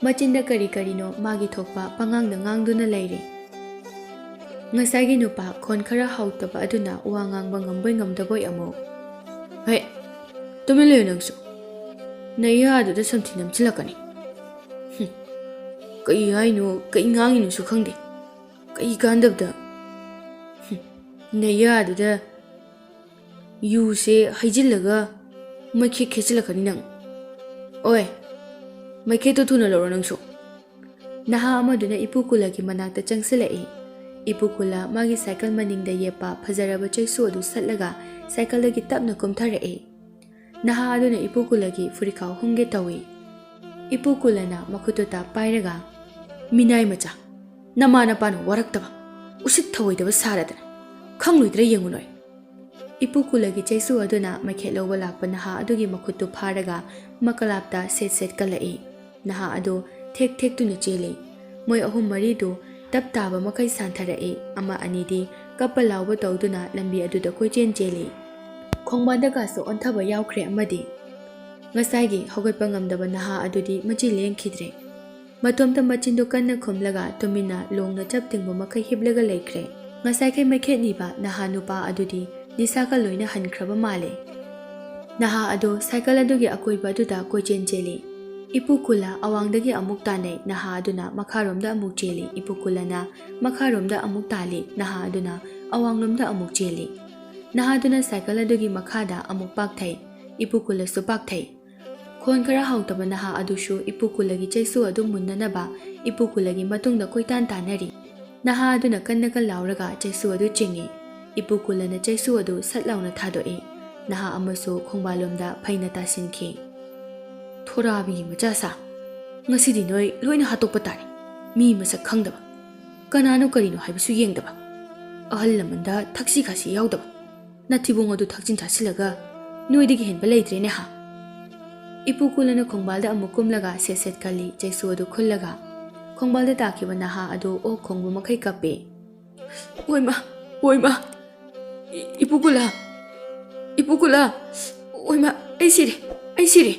ꯃꯆꯤꯟꯗ ꯀꯔꯤ ꯀꯔꯤꯅꯣ ꯃꯥꯒꯤ ꯊꯣꯛꯄ ꯄꯉꯥꯡꯗ ꯉꯥꯡꯗꯨꯅ ꯂꯩꯔꯤ꯫ ꯉꯁꯥꯏꯒꯤ ꯅꯨꯄꯥ ꯈꯣꯟ ꯈꯔ ꯍꯥꯎꯇꯕ ꯑꯗꯨꯅ ꯋꯥ ꯉꯥꯡꯕ ꯉꯝꯕꯣꯏ ꯉꯝꯗꯕꯣꯏ ꯑꯃꯨꯛ, "ꯍꯦ, ꯇꯨꯃꯤꯟ ꯂꯩꯌꯨ ꯅꯪꯁꯨ꯫ ꯅꯌꯥꯗꯨꯗ ꯁꯝꯊꯤ ꯅꯝꯁꯤꯜꯂꯛꯀꯅꯤ꯫ ꯍꯨꯝ, ꯀꯩ ꯍꯥꯏꯅꯣ, ꯀꯩ ꯉꯥꯡꯉꯤꯅꯣꯁꯨ ꯈꯪꯗꯦ꯫ ꯀꯩ ꯀꯥꯟꯗꯕꯗ꯫ ꯍꯨꯝ, ꯅꯌꯥꯗꯨꯗ ꯌꯨꯁꯦ ꯍꯩꯖꯤꯜꯂꯒ ꯃꯩꯈꯦꯠ ꯈꯦꯠꯆꯤꯜꯂꯛꯀꯅꯤ ꯅꯪ꯫ ꯑꯣꯏ, ꯃꯩꯈꯦꯠꯇꯣ ꯊꯨꯅ ꯂꯧꯔꯣ ꯅꯪꯁꯨ꯫" ꯅꯍꯥ ꯑꯃꯗꯨꯅ ꯏꯄꯨ ꯀꯨꯂꯒꯤ ꯃꯅꯥꯛꯇ ꯆꯪꯁꯤꯜꯂꯛꯏ꯫ ꯏꯄꯨ ꯀꯨꯂ ꯃꯥꯒꯤ ꯁꯥꯏꯀꯜ ꯃꯅꯤꯡꯗ ꯌꯦꯞꯄ ꯐꯖꯔꯕ ꯆꯩꯁꯨ ꯑꯗꯨ ꯁꯠꯂꯒ ꯁꯥꯏꯀꯜꯗꯒꯤ ꯇꯞꯅ ꯀꯨꯝꯊꯔꯛꯏ꯫ ꯅꯍꯥ ꯑꯗꯨꯅ ꯏꯄꯨ ꯀꯨꯂꯒꯤ ꯐꯨꯔꯤꯈꯥꯎ ꯍꯨꯝꯒꯦ ꯇꯧꯏ꯫ ꯏꯄꯨ ꯀꯨꯂꯅ ꯃꯈꯨꯠꯇꯨꯗ ꯄꯥꯏꯔꯒ, "ꯃꯤꯅꯥꯏ ꯃꯆꯥ, ꯅꯃꯥ ꯅꯄꯥꯅ ꯋꯥꯔꯛꯇꯕ, ꯎꯁꯤꯠ ꯊꯑꯣꯏꯗꯕ ꯁꯥꯔꯗꯅ ꯈꯪꯂꯣꯏꯗ꯭ꯔꯥ ꯌꯦꯡꯉꯨꯅꯣꯏ!" ꯏꯄꯨ ꯀꯨꯂꯒꯤ ꯆꯩꯁꯨ ꯑꯗꯨꯅ ꯃꯩꯈꯦꯠ ꯂꯧꯕ ꯂꯥꯛꯄ ꯅꯍꯥ ꯑꯗꯨꯒꯤ ꯃꯈꯨꯠꯇꯨ ꯐꯥꯔꯒ ꯃꯀꯂꯥꯞꯇ ꯁꯦꯠ ꯁꯦꯠ ꯀꯜꯂꯛꯏ꯫ ꯅꯍꯥ ꯑꯗꯨ ꯊꯦꯛ ꯊꯦꯛꯇꯨꯅ ꯆꯦꯜꯂꯤ꯫ ꯃꯣꯏ ꯑꯍꯨꯝ ꯃꯔꯤꯗꯨ ꯇꯞ ꯇꯥꯕ ꯃꯈꯩ ꯁꯥꯟꯊꯔꯛꯏ꯫ ꯑꯃ ꯑꯅꯤꯗꯤ ꯀꯞꯄ ꯂꯥꯎꯕ ꯇꯧꯗꯨꯅ ꯂꯝꯕꯤ ꯑꯗꯨꯗ ꯀꯣꯏꯆꯦꯟ ꯆꯦꯜꯂꯤ꯫ ꯈꯣꯡꯕꯥꯟꯗꯒꯁꯨ ꯑꯣꯟꯊꯕ ꯌꯥꯎꯈ꯭ꯔꯦ ꯑꯃꯗꯤ꯫ ꯉꯁꯥꯏꯒꯤ ꯍꯧꯒꯠꯄ ꯉꯝꯗꯕ ꯅꯍꯥ ꯑꯗꯨꯗꯤ ꯃꯆꯤ ꯂꯦꯡꯈꯤꯗ꯭ꯔꯦ꯫ ꯃꯇꯣꯝꯇ ꯃꯆꯤꯟꯗꯨ ꯀꯟꯅ ꯈꯨꯝꯂꯒ ꯇꯨꯃꯤꯟꯅ ꯂꯣꯡꯅ ꯆꯞ ꯇꯤꯡꯕ ꯃꯈꯩ ꯍꯤꯞꯂꯒ ꯂꯩꯈ꯭ꯔꯦ꯫ ꯉꯁꯥꯏꯈꯩ ꯃꯩꯈꯦꯠ ꯅꯤꯕ ꯅꯍꯥ ꯅꯨꯄꯥ ꯑꯗꯨꯗꯤ ꯅꯤꯁꯥꯒ ꯂꯣꯏꯅ ꯍꯟꯈ꯭ꯔꯕ ꯃꯥꯜꯂꯦ꯫ ꯅꯍꯥ ꯑꯗꯨ ꯁꯥꯏꯀꯜ ꯑꯗꯨꯒꯤ ꯑꯀꯣꯏꯕ ꯑꯗꯨꯗ ꯀꯣꯏꯆꯦꯟ ꯆꯦꯜꯂꯤ꯫ ꯏꯄꯨ ꯀꯨꯂ ꯑꯋꯥꯡꯗꯒꯤ ꯑꯃꯨꯛ ꯇꯥꯅꯩ, ꯅꯍꯥ ꯑꯗꯨꯅ ꯃꯈꯥꯔꯣꯝꯗ ꯑꯃꯨꯛ ꯆꯦꯜꯂꯤ꯫ ꯏꯄꯨ ꯀꯨꯂꯅ ꯃꯈꯥꯔꯣꯝꯗ ꯑꯃꯨꯛ ꯇꯥꯜꯂꯤ, ꯅꯍꯥ ꯑꯗꯨꯅ ꯑꯋꯥꯡꯂꯣꯝꯗ ꯑꯃꯨꯛ ꯆꯦꯜꯂꯤ꯫ ꯅꯍꯥ ꯑꯗꯨꯅ ꯁꯥꯏꯀꯜ ꯑꯗꯨꯒꯤ ꯃꯈꯥꯗ ꯑꯃꯨꯛ ꯄꯥꯛꯊꯩ꯫ ꯏꯄꯨ ꯀꯨꯂꯁꯨ ꯄꯥꯛꯊꯩ꯫ ꯈꯣꯟ ꯈꯔ ꯍꯥꯎꯇꯕ ꯅꯍꯥ ꯑꯗꯨꯁꯨ ꯏꯄꯨ ꯀꯨꯂꯒꯤ ꯆꯩꯁꯨ ꯑꯗꯨ ꯃꯨꯟꯅꯅꯕ ꯏꯄꯨ ꯀꯨꯂꯒꯤ ꯃꯇꯨꯡꯗ ꯀꯣꯏꯇꯥꯟ ꯇꯥꯟꯅꯔꯤ꯫ ꯅꯍꯥ ꯑꯗꯨꯅ ꯀꯟꯅꯒ ꯂꯥꯎꯔꯒ ꯆꯩꯁꯨ ꯑꯗꯨ ꯆꯤꯡꯏ꯫ ꯏꯄꯨ ꯀꯨꯂꯅ ꯆꯩꯁꯨ ꯑꯗꯨ ꯁꯠ ꯂꯥꯎꯅ ꯊꯥꯗꯣꯛꯏ꯫ ꯅꯍꯥ ꯑꯃꯁꯨ ꯈꯣꯡꯕꯥꯜꯂꯣꯝꯗ ꯐꯩꯅ ꯇꯥꯁꯤꯟꯈꯤ꯫ "ꯊꯣꯔꯥꯕꯤꯒꯤ ꯃꯆꯥꯁꯥ, ꯉꯁꯤꯗꯤ ꯅꯣꯏ ꯂꯣꯏꯅ ꯍꯥꯠꯇꯣꯛꯄ ꯇꯥꯔꯦ꯫ ꯃꯤ ꯃꯁꯛ ꯈꯪꯗꯕ, ꯀꯅꯥꯅꯣ ꯀꯔꯤꯅꯣ ꯍꯥꯏꯕꯁꯨ ꯌꯦꯡꯗꯕ, ꯑꯍꯜ ꯂꯃꯟꯗ ꯊꯛꯁꯤ ꯈꯥꯁꯤ ꯌꯥꯎꯗꯕ ꯅꯊꯤꯕꯣꯡ ꯑꯗꯨ ꯊꯛꯆꯤꯟ ꯆꯥꯁꯤꯜꯂꯒ ꯅꯣꯏꯗꯒꯤ ꯍꯦꯟꯕ ꯂꯩꯇ꯭ꯔꯦꯅꯦ ꯍꯥ꯫ ꯏꯄꯨ ꯀꯨꯂꯅ ꯈꯣꯡꯕꯥꯜꯗ ꯑꯃꯨꯛ ꯀꯨꯝꯂꯒ ꯁꯦꯠ ꯁꯦꯠ ꯀꯜꯂꯤ ꯆꯩꯁꯨ ꯑꯗꯨ ꯈꯨꯜꯂꯒ꯫ ꯈꯣꯡꯕꯥꯜꯗ ꯇꯥꯈꯤꯕ ꯅꯍꯥ ꯑꯗꯨ ꯑꯣꯛ ꯈꯣꯡꯕ ꯃꯈꯩ ꯀꯞꯄꯤ꯫ "ꯑꯣꯏꯃ, ꯑꯣꯏꯃ, ꯏ-, ꯏꯄꯨ ꯀꯨꯂ, ꯏꯄꯨ ꯀꯨꯂ, ꯑꯣꯏꯃ, ꯑꯩ ꯁꯤꯔꯦ, ꯑꯩ ꯁꯤꯔꯦ!"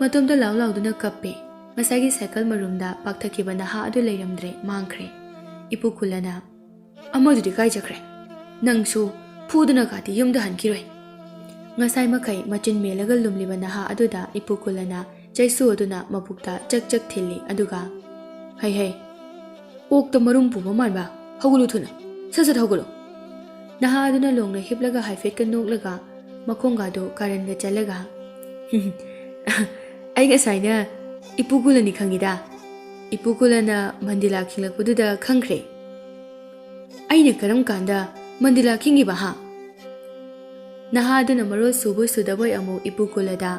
ꯃꯇꯣꯝꯇ ꯂꯥꯎ ꯂꯥꯎꯗꯨꯅ ꯀꯞꯄꯦ꯫ ꯉꯁꯥꯏꯒꯤ ꯁꯥꯏꯀꯜ ꯃꯔꯨꯝꯗ ꯄꯥꯛꯊꯈꯤꯕ ꯅꯍꯥ ꯑꯗꯨ ꯂꯩꯔꯝꯗ꯭ꯔꯦ, ꯃꯥꯡꯈ꯭ꯔꯦ꯫ ꯏꯄꯨ ꯀꯨꯂꯅ, "ꯑꯃꯗꯨꯗꯤ ꯀꯥꯏ ꯆꯠꯈ꯭ꯔꯦ? ꯅꯪꯁꯨ ꯐꯨꯗꯅ ꯀꯥꯗꯤ ꯌꯨꯝꯗ ꯍꯟꯈꯤꯔꯣꯏ?" ꯉꯁꯥꯏ ꯃꯈꯩ ꯃꯆꯤꯟ ꯃꯦꯜꯂꯒ ꯂꯨꯝꯂꯤꯕ ꯅꯍꯥ ꯑꯗꯨꯗ ꯏꯄꯨ ꯀꯨꯂꯅ ꯆꯩꯁꯨ ꯑꯗꯨꯅ ꯃꯕꯨꯛꯇ ꯆꯛ ꯆꯛ ꯊꯤꯜꯂꯤ, ꯑꯗꯨꯒ, "ꯍꯩ ꯍꯩ, ꯑꯣꯛꯇ ꯃꯔꯨꯝ ꯄꯨꯕ ꯃꯥꯟꯕ, ꯍꯧꯒꯠꯂꯨ ꯊꯨꯅ, ꯁꯠ ꯁꯠ ꯍꯧꯒꯠꯂꯨ!" ꯅꯍꯥ ꯑꯗꯨꯅ ꯂꯣꯡꯅ ꯍꯤꯞꯂꯒ ꯍꯥꯏꯐꯦꯠꯀ ꯅꯣꯛꯂꯒ ꯃꯈꯣꯡꯒꯥꯗꯨ ꯀꯥꯔꯟꯒ ꯆꯠꯂꯒ, "ꯑꯩ ꯉꯁꯥꯏꯅ ꯏꯄꯨ ꯀꯨꯂꯅꯤ ꯈꯪꯉꯤꯗ꯫ ꯏꯄꯨ ꯀꯨꯂꯅ ꯃꯟꯗꯤꯂꯥ ꯈꯤꯡꯂꯛꯄꯗꯨꯗ ꯈꯪꯈ꯭ꯔꯦ꯫ ꯑꯩꯅ ꯀꯔꯝ ꯀꯥꯟꯗ ꯃꯟꯗꯤꯂꯥ ꯈꯤꯡꯉꯤꯕ, ꯍꯥ?" ꯅꯍꯥ ꯑꯗꯨꯅ ꯃꯔꯣꯜ ꯁꯨꯕꯣꯏ ꯁꯨꯗꯕꯣꯏ ꯑꯃꯨꯛ ꯏꯄꯨ ꯀꯨꯂꯗ,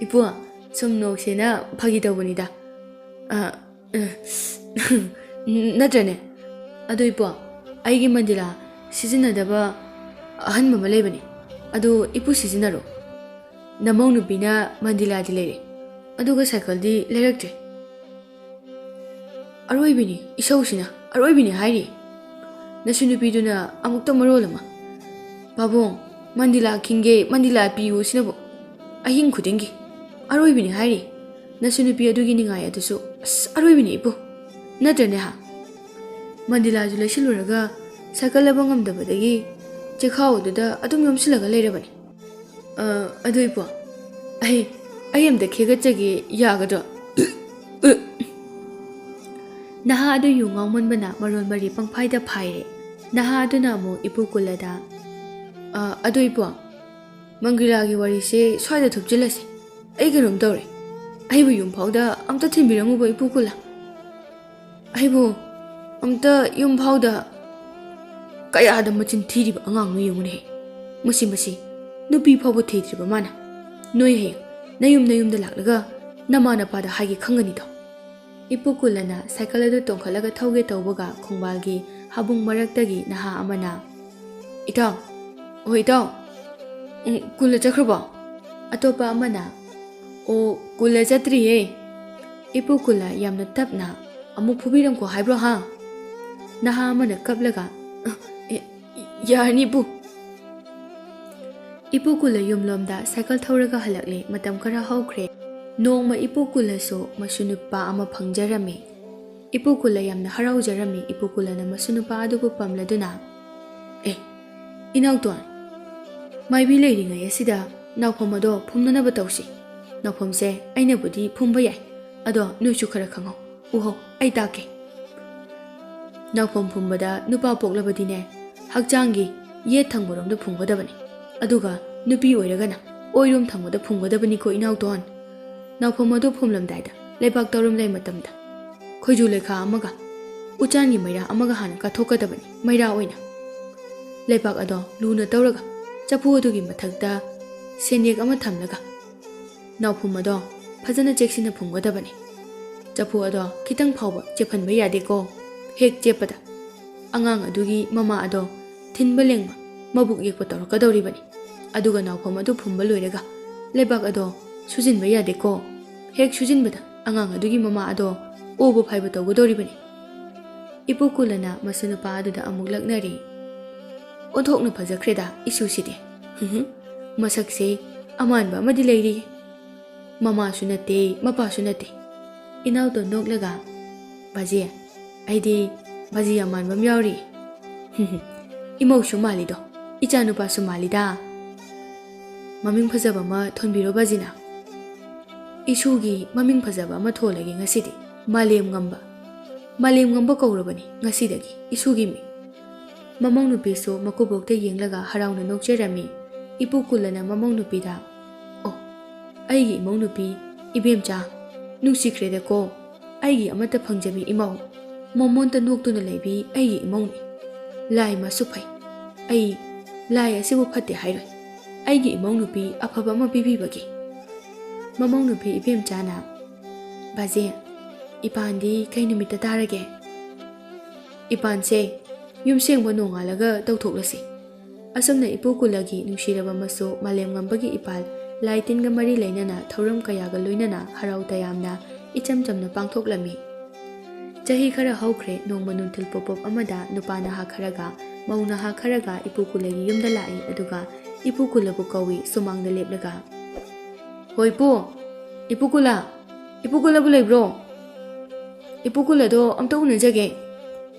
"ꯏꯄꯨ, ꯁꯨꯝ ꯅꯣꯛꯁꯦꯅ ꯐꯥꯒꯤ ꯇꯧꯕꯅꯤꯗ꯫ ꯑ, ꯑ, ꯅꯠꯇ꯭ꯔꯅꯦ? ꯑꯗꯣ ꯏꯄꯨ, ꯑꯩꯒꯤ ꯃꯟꯗꯤꯂꯥ ꯁꯤꯖꯤꯟꯅꯗꯕ ꯑꯍꯟꯕ ꯑꯃ ꯂꯩꯕꯅꯦ꯫ ꯑꯗꯨ ꯏꯄꯨ ꯁꯤꯖꯤꯟꯅꯔꯣ꯫ ꯅꯃꯧ ꯅꯨꯄꯤꯅ ꯃꯟꯗꯤꯂꯥꯗꯤ ꯂꯩꯔꯦ, ꯑꯗꯨꯒ ꯁꯥꯏꯀꯜꯗꯤ ꯂꯩꯔꯛꯇ꯭ꯔꯦ꯫ ꯑꯔꯣꯏꯕꯤꯅꯤ, ꯏꯁꯧꯁꯤꯅ ꯑꯔꯣꯏꯕꯤꯅꯤ ꯍꯥꯏꯔꯤ꯫ ꯅꯁꯨ ꯅꯨꯄꯤꯗꯨꯅ ꯑꯃꯨꯛꯇ ꯃꯔꯣꯜ ꯑꯃ, 'ꯄꯥꯕꯨꯡ, ꯃꯟꯗꯤꯂꯥ ꯈꯤꯡꯒꯦ, ꯃꯟꯗꯤꯂꯥ ꯄꯤꯌꯨ' ꯁꯤꯅꯕꯨ ꯑꯍꯤꯡ ꯈꯨꯗꯤꯡꯒꯤ꯫ ꯑꯔꯣꯏꯕꯤꯅꯤ ꯍꯥꯏꯔꯤ꯫ ꯅꯁꯨ ꯅꯨꯄꯤ ꯑꯗꯨꯒꯤ ꯅꯤꯡꯉꯥꯏ ꯑꯗꯨꯁꯨ ꯑꯁ ꯑꯔꯣꯏꯕꯤꯅꯤ ꯏꯄꯨ꯫ ꯅꯠꯇ꯭ꯔꯅꯦ ꯍꯥ? ꯃꯟꯗꯤꯂꯥꯁꯨ ꯂꯩꯁꯤꯜꯂꯨꯔꯒ ꯁꯥꯏꯀꯜ ꯂꯧꯕ ꯉꯝꯗꯕꯗꯒꯤ ꯆꯦꯈꯥꯎ ꯑꯗꯨꯗ ꯑꯗꯨꯝ ꯌꯣꯝꯁꯤꯜꯂꯒ ꯂꯩꯔꯕꯅꯤ꯫ ꯑ, ꯑꯗꯨ ꯏꯄꯨ, ꯑꯩ, ꯑꯩ ꯑꯝꯇ ꯈꯦꯒꯠꯆꯒꯦ, ꯌꯥꯒꯗ꯭ꯔꯣ?" ꯅꯍꯥ ꯑꯗꯨ ꯌꯨ ꯉꯥꯎꯃꯟꯕꯅ ꯃꯔꯣꯜ ꯃꯔꯤ ꯄꯪꯐꯥꯏꯗ ꯐꯥꯏꯔꯦ꯫ ꯅꯍꯥ ꯑꯗꯨꯅ ꯑꯃꯨꯛ ꯏꯄꯨ ꯀꯨꯂꯗ, "ꯑ, ꯑꯗꯨ ꯏꯄꯨ, ꯃꯪꯒꯤꯂꯥꯒꯤ ꯋꯥꯔꯤꯁꯦ ꯁ꯭ꯋꯥꯏꯗ ꯊꯨꯞꯆꯤꯜꯂꯁꯤ꯫ ꯑꯩ ꯀꯩꯅꯣꯝ ꯇꯧꯔꯦ꯫ ꯑꯩꯕꯨ ꯌꯨꯝ ꯐꯥꯎꯗ ꯑꯝꯇ ꯊꯤꯟꯕꯤꯔꯝꯃꯨꯕ ꯏꯄꯨ ꯀꯨꯂ꯫ ꯑꯩꯕꯨ ꯑꯝꯇ ꯌꯨꯝ ꯐꯥꯎꯗ"꯫ ꯀꯌꯥꯗ ꯃꯆꯤꯟ ꯊꯤꯔꯤꯕ ꯑꯉꯥꯡꯅꯣ ꯌꯦꯡꯉꯨꯅꯦꯍꯦ꯫ ꯃꯁꯤ, ꯃꯁꯤ, ꯅꯨꯄꯤ ꯐꯥꯎꯕ ꯊꯤꯗ꯭ꯔꯤꯕ ꯃꯥꯅ꯫ ꯅꯣꯏ ꯍꯌꯦꯡ ꯅꯌꯨꯝ ꯅꯌꯨꯝꯗ ꯂꯥꯛꯂꯒ ꯅꯃꯥ ꯅꯄꯥꯗ ꯍꯥꯏꯒꯦ ꯈꯪꯒꯅꯤꯗꯣ꯫ ꯏꯄꯨ ꯀꯨꯂꯅ ꯁꯥꯏꯀꯜ ꯑꯗꯨ ꯇꯣꯡꯈꯠꯂꯒ ꯊꯧꯒꯦ ꯇꯧꯕꯒ ꯈꯣꯡꯕꯥꯜꯒꯤ ꯍꯥꯕꯨꯡ ꯃꯔꯛꯇꯒꯤ ꯅꯍꯥ ꯑꯃꯅ, "ꯏꯇꯥꯎ, ꯑꯣ ꯏꯇꯥꯎ, "ꯎꯝ, ꯀꯨꯜꯂ ꯆꯠꯈ꯭ꯔꯕꯣ?" ꯑꯇꯣꯞꯄ ꯑꯃꯅ, "ꯑꯣ, ꯀꯨꯜꯂ ꯆꯠꯇ꯭ꯔꯤꯌꯦ꯫ ꯏꯄꯨ ꯀꯨꯜꯂ ꯌꯥꯝꯅ ꯇꯞꯅ ꯑꯃꯨꯛ ꯐꯨꯕꯤꯔꯝꯈꯣ ꯍꯥꯏꯕ꯭ꯔꯣ, ꯍꯥ?" ꯅꯍꯥ ꯑꯃꯅ ꯀꯞꯂꯒ, "ꯑ, ꯑꯦ, ꯌꯥꯔꯅꯤ, ꯏꯄꯨ꯫" ꯏꯄꯨ ꯀꯨꯜꯂ ꯌꯨꯝꯂꯣꯝꯗ ꯁꯥꯏꯀꯜ ꯊꯧꯔꯒ ꯍꯜꯂꯛꯂꯦ꯫ ꯃꯇꯝ ꯈꯔ ꯍꯧꯈ꯭ꯔꯦ꯫ ꯅꯣꯡꯃ ꯏꯄꯨ ꯀꯨꯜꯂꯁꯨ ꯃꯁꯨ ꯅꯨꯄꯥ ꯑꯃ ꯐꯪꯖꯔꯝꯃꯤ꯫ ꯏꯄꯨ ꯀꯨꯜꯂ ꯌꯥꯝꯅ ꯍꯔꯥꯎꯖꯔꯝꯃꯤ꯫ ꯏꯄꯨ ꯀꯨꯜꯂꯅ ꯃꯁꯨ ꯅꯨꯄꯥ ꯑꯗꯨꯕꯨ ꯄꯝꯂꯗꯨꯅ, "ꯑꯦ, ꯏꯅꯥꯎꯇꯣꯟ, ꯃꯥꯏꯕꯤ ꯂꯩꯔꯤꯉꯩ ꯑꯁꯤꯗ ꯅꯥꯎꯐꯝ ꯑꯗꯣ ꯐꯨꯝꯅꯅꯕ ꯇꯧꯁꯤ꯫ ꯅꯥꯎꯐꯝꯁꯦ ꯑꯩꯅꯕꯨꯗꯤ ꯐꯨꯝꯕ ꯌꯥꯏ, ꯑꯗꯣ ꯅꯣꯏꯁꯨ ꯈꯔ ꯈꯪꯍꯧ꯫ ꯎꯍꯧ, ꯑꯩ ꯇꯥꯛꯀꯦ꯫" ꯅꯥꯎꯐꯝ ꯐꯨꯝꯕꯗ ꯅꯨꯄꯥ ꯄꯣꯛꯂꯕꯗꯤꯅꯦ, ꯍꯛꯆꯥꯡꯒꯤ ꯌꯦꯠ ꯊꯪꯕꯔꯣꯝꯗ ꯐꯨꯝꯒꯗꯕꯅꯤ꯫ ꯑꯗꯨꯒ ꯅꯨꯄꯤ ꯑꯣꯏꯔꯒꯅ ꯑꯣꯏꯔꯣꯝ ꯊꯪꯕꯗ ꯐꯨꯝꯒꯗꯕꯅꯤꯀꯣ, ꯏꯅꯥꯎꯇꯣꯟ꯫ ꯅꯥꯎꯐꯝ ꯑꯗꯨ ꯐꯨꯝꯂꯝꯗꯥꯏꯗ ꯂꯩꯕꯥꯛ ꯇꯧꯔꯝꯗꯥꯏ ꯃꯇꯝꯗ ꯈꯣꯏꯖꯨ ꯂꯩꯈꯥ ꯑꯃꯒ ꯎꯆꯥꯟꯒꯤ ꯃꯩꯔꯥ ꯑꯃꯒ ꯍꯥꯟꯅ ꯀꯠꯊꯣꯛꯀꯗꯕꯅꯤ, ꯃꯩꯔꯥ ꯑꯣꯏꯅ꯫ ꯂꯩꯕꯥꯛ ꯑꯗꯣ ꯂꯨꯅ ꯇꯧꯔꯒ ꯆꯐꯨ ꯑꯗꯨꯒꯤ ꯃꯊꯛꯇ ꯁꯦꯟꯌꯦꯛ ꯑꯃ ꯊꯝꯂꯒ ꯅꯥꯎꯐꯝ ꯑꯗꯣ ꯐꯖꯅ ꯆꯦꯛꯁꯤꯟꯅ ꯐꯨꯝꯒꯗꯕꯅꯤ꯫ ꯆꯐꯨ ꯑꯗꯣ ꯈꯤꯇꯪ ꯐꯥꯎꯕ ꯆꯦꯞꯍꯟꯕ ꯌꯥꯗꯦꯀꯣ꯫ ꯍꯦꯛ ꯆꯦꯞꯄꯗ ꯑꯉꯥꯡ ꯑꯗꯨꯒꯤ ꯃꯃꯥ ꯑꯗꯣ ꯊꯤꯟꯕ ꯂꯦꯡꯕ, ꯃꯕꯨꯛ ꯌꯦꯛꯄ ꯇꯧꯔꯛꯀꯗꯧꯔꯤꯕꯅꯤ꯫ ꯑꯗꯨꯒ ꯅꯥꯎꯐꯝ ꯑꯗꯨ ꯐꯨꯝꯕ ꯂꯣꯏꯔꯒ ꯂꯩꯕꯥꯛ ꯑꯗꯣ ꯁꯨꯖꯤꯟꯕ ꯌꯥꯗꯦꯀꯣ꯫ ꯍꯦꯛ ꯁꯨꯖꯤꯟꯕꯗ ꯑꯉꯥꯡ ꯑꯗꯨꯒꯤ ꯃꯃꯥ ꯑꯗꯣ ꯑꯣꯕ ꯐꯥꯏꯕ ꯇꯧꯒꯗꯧꯔꯤꯕꯅꯤ꯫ ꯏꯄꯨ ꯀꯨꯜꯂꯅ ꯃꯁꯨ ꯅꯨꯄꯥ ꯑꯗꯨꯗ ꯑꯃꯨꯛ ꯂꯛꯅꯔꯤ꯫ "ꯑꯣꯟꯊꯣꯛꯅ ꯐꯖꯈ꯭ꯔꯦꯗ ꯏꯁꯨꯁꯤꯗꯤ꯫ ꯍꯨꯝ ꯍꯨꯝ, ꯃꯁꯛꯁꯦ ꯑꯃꯥꯟꯕ ꯑꯃꯗꯤ ꯂꯩꯔꯤ꯫ ꯃꯃꯥꯁꯨ ꯅꯠꯇꯦ, ꯃꯄꯥꯁꯨ ꯅꯠꯇꯦ꯫" ꯏꯅꯥꯎꯇꯣꯟ ꯅꯣꯛꯂꯒ, "ꯕꯥꯖꯤ, ꯑꯩꯗꯤ ꯕꯥꯖꯤ ꯑꯃꯥꯟꯕ ꯑꯃ ꯌꯥꯎꯔꯤ꯫" "ꯍꯨꯝ ꯍꯨꯝ, ꯏꯃꯧꯁꯨ ꯃꯥꯜꯂꯤꯗꯣ, ꯏꯆꯥꯅꯨꯄꯥꯁꯨ ꯃꯥꯜꯂꯤꯗ꯫ ꯃꯃꯤꯡ ꯐꯖꯕ ꯑꯃ ꯊꯣꯟꯕꯤꯔꯣ ꯕꯥꯖꯤꯅ꯫" "ꯏꯁꯨꯒꯤ ꯃꯃꯤꯡ ꯐꯖꯕ ꯑꯃ ꯊꯣꯜꯂꯒꯦ ꯉꯁꯤꯗꯤ꯫ ꯃꯥꯂꯦꯝ ꯉꯝꯕ, ꯃꯥꯂꯦꯝ ꯉꯝꯕ ꯀꯧꯔꯕꯅꯤ ꯉꯁꯤꯗꯒꯤ ꯏꯁꯨꯒꯤ ꯃꯤꯡ꯫" ꯃꯃꯧ ꯅꯨꯄꯤꯁꯨ ꯃꯀꯨꯕꯣꯛꯇ ꯌꯦꯡꯂꯒ ꯍꯔꯥꯎꯅ ꯅꯣꯛꯆꯔꯝꯃꯤ꯫ ꯏꯄꯨ ꯀꯨꯜꯂꯅ ꯃꯃꯧ ꯅꯨꯄꯤꯗ, "ꯑꯣ, ꯑꯩꯒꯤ ꯏꯃꯧ ꯅꯨꯄꯤ, ꯏꯕꯦꯝꯆꯥ, ꯅꯨꯡꯁꯤꯈ꯭ꯔꯦꯗꯀꯣ, ꯑꯩꯒꯤ ꯑꯃꯠꯇ ꯐꯪꯖꯕꯤ ꯏꯃꯧ, ꯃꯃꯣꯟꯇ ꯅꯣꯛꯇꯨꯅ ꯂꯩꯕꯤ ꯑꯩꯒꯤ ꯏꯃꯧꯅꯤ꯫ ꯂꯥꯏ ꯃꯥꯁꯨ ꯐꯩ꯫ ꯑꯩ ꯂꯥꯏ ꯑꯁꯤꯕꯨ ꯐꯠꯇꯦ ꯍꯥꯏꯔꯣꯏ, ꯑꯩꯒꯤ ꯏꯃꯧ ꯅꯨꯄꯤ ꯑꯐꯕ ꯑꯃ ꯄꯤꯕꯤꯕꯒꯤ꯫" ꯃꯃꯧ ꯅꯨꯄꯤ ꯏꯕꯦꯝꯆꯥꯅ, "ꯕꯥꯖꯦ, ꯏꯄꯥꯟꯗꯤ ꯀꯩ ꯅꯨꯃꯤꯠꯇ ꯇꯥꯔꯒꯦ?" "ꯏꯄꯥꯟꯁꯦ ꯌꯨꯝꯁꯦꯡꯕ ꯅꯣꯡꯉꯥꯜꯂꯒ ꯇꯧꯊꯣꯛꯂꯁꯤ꯫ ꯑꯁꯨꯝꯅ ꯏꯄꯨ ꯀꯨꯂꯒꯤ ꯅꯨꯡꯁꯤꯔꯕ ꯃꯆꯨ ꯃꯥꯂꯦꯝꯉꯝꯕꯒꯤ ꯏꯄꯥꯜ ꯂꯥꯏ ꯇꯤꯟꯒ ꯃꯔꯤ ꯂꯩꯅꯅ ꯊꯧꯔꯝ ꯀꯌꯥꯒ ꯂꯣꯏꯅꯅ ꯍꯔꯥꯎ ꯇꯌꯥꯝꯅ ꯏꯆꯝ ꯆꯝꯅ ꯄꯥꯡꯊꯣꯛꯂꯝꯃꯤ꯫ ꯆꯍꯤ ꯈꯔ ꯍꯧꯈ꯭ꯔꯦ꯫ ꯅꯣꯡꯃ ꯅꯨꯡꯊꯤꯜ ꯄꯣꯞ ꯄꯣꯞ ꯑꯃꯗ ꯅꯨꯄꯥ ꯅꯍꯥ ꯈꯔꯒ ꯃꯧ ꯅꯍꯥ ꯈꯔꯒ ꯏꯄꯨ ꯀꯨꯂꯒꯤ ꯌꯨꯝꯗ ꯂꯥꯛꯏ꯫ ꯑꯗꯨꯒ ꯏꯄꯨ ꯀꯨꯂꯕꯨ ꯀꯧꯏ ꯁꯨꯃꯥꯡꯗ ꯂꯦꯞꯂꯒ꯫ "ꯍꯣꯏ ꯏꯄꯨ, ꯏꯄꯨ ꯀꯨꯂ, ꯏꯄꯨ ꯀꯨꯂꯕꯨ ꯂꯩꯕ꯭ꯔꯣ? ꯏꯄꯨ ꯀꯨꯂꯗꯣ ꯑꯝꯇ ꯎꯅꯖꯒꯦ꯫"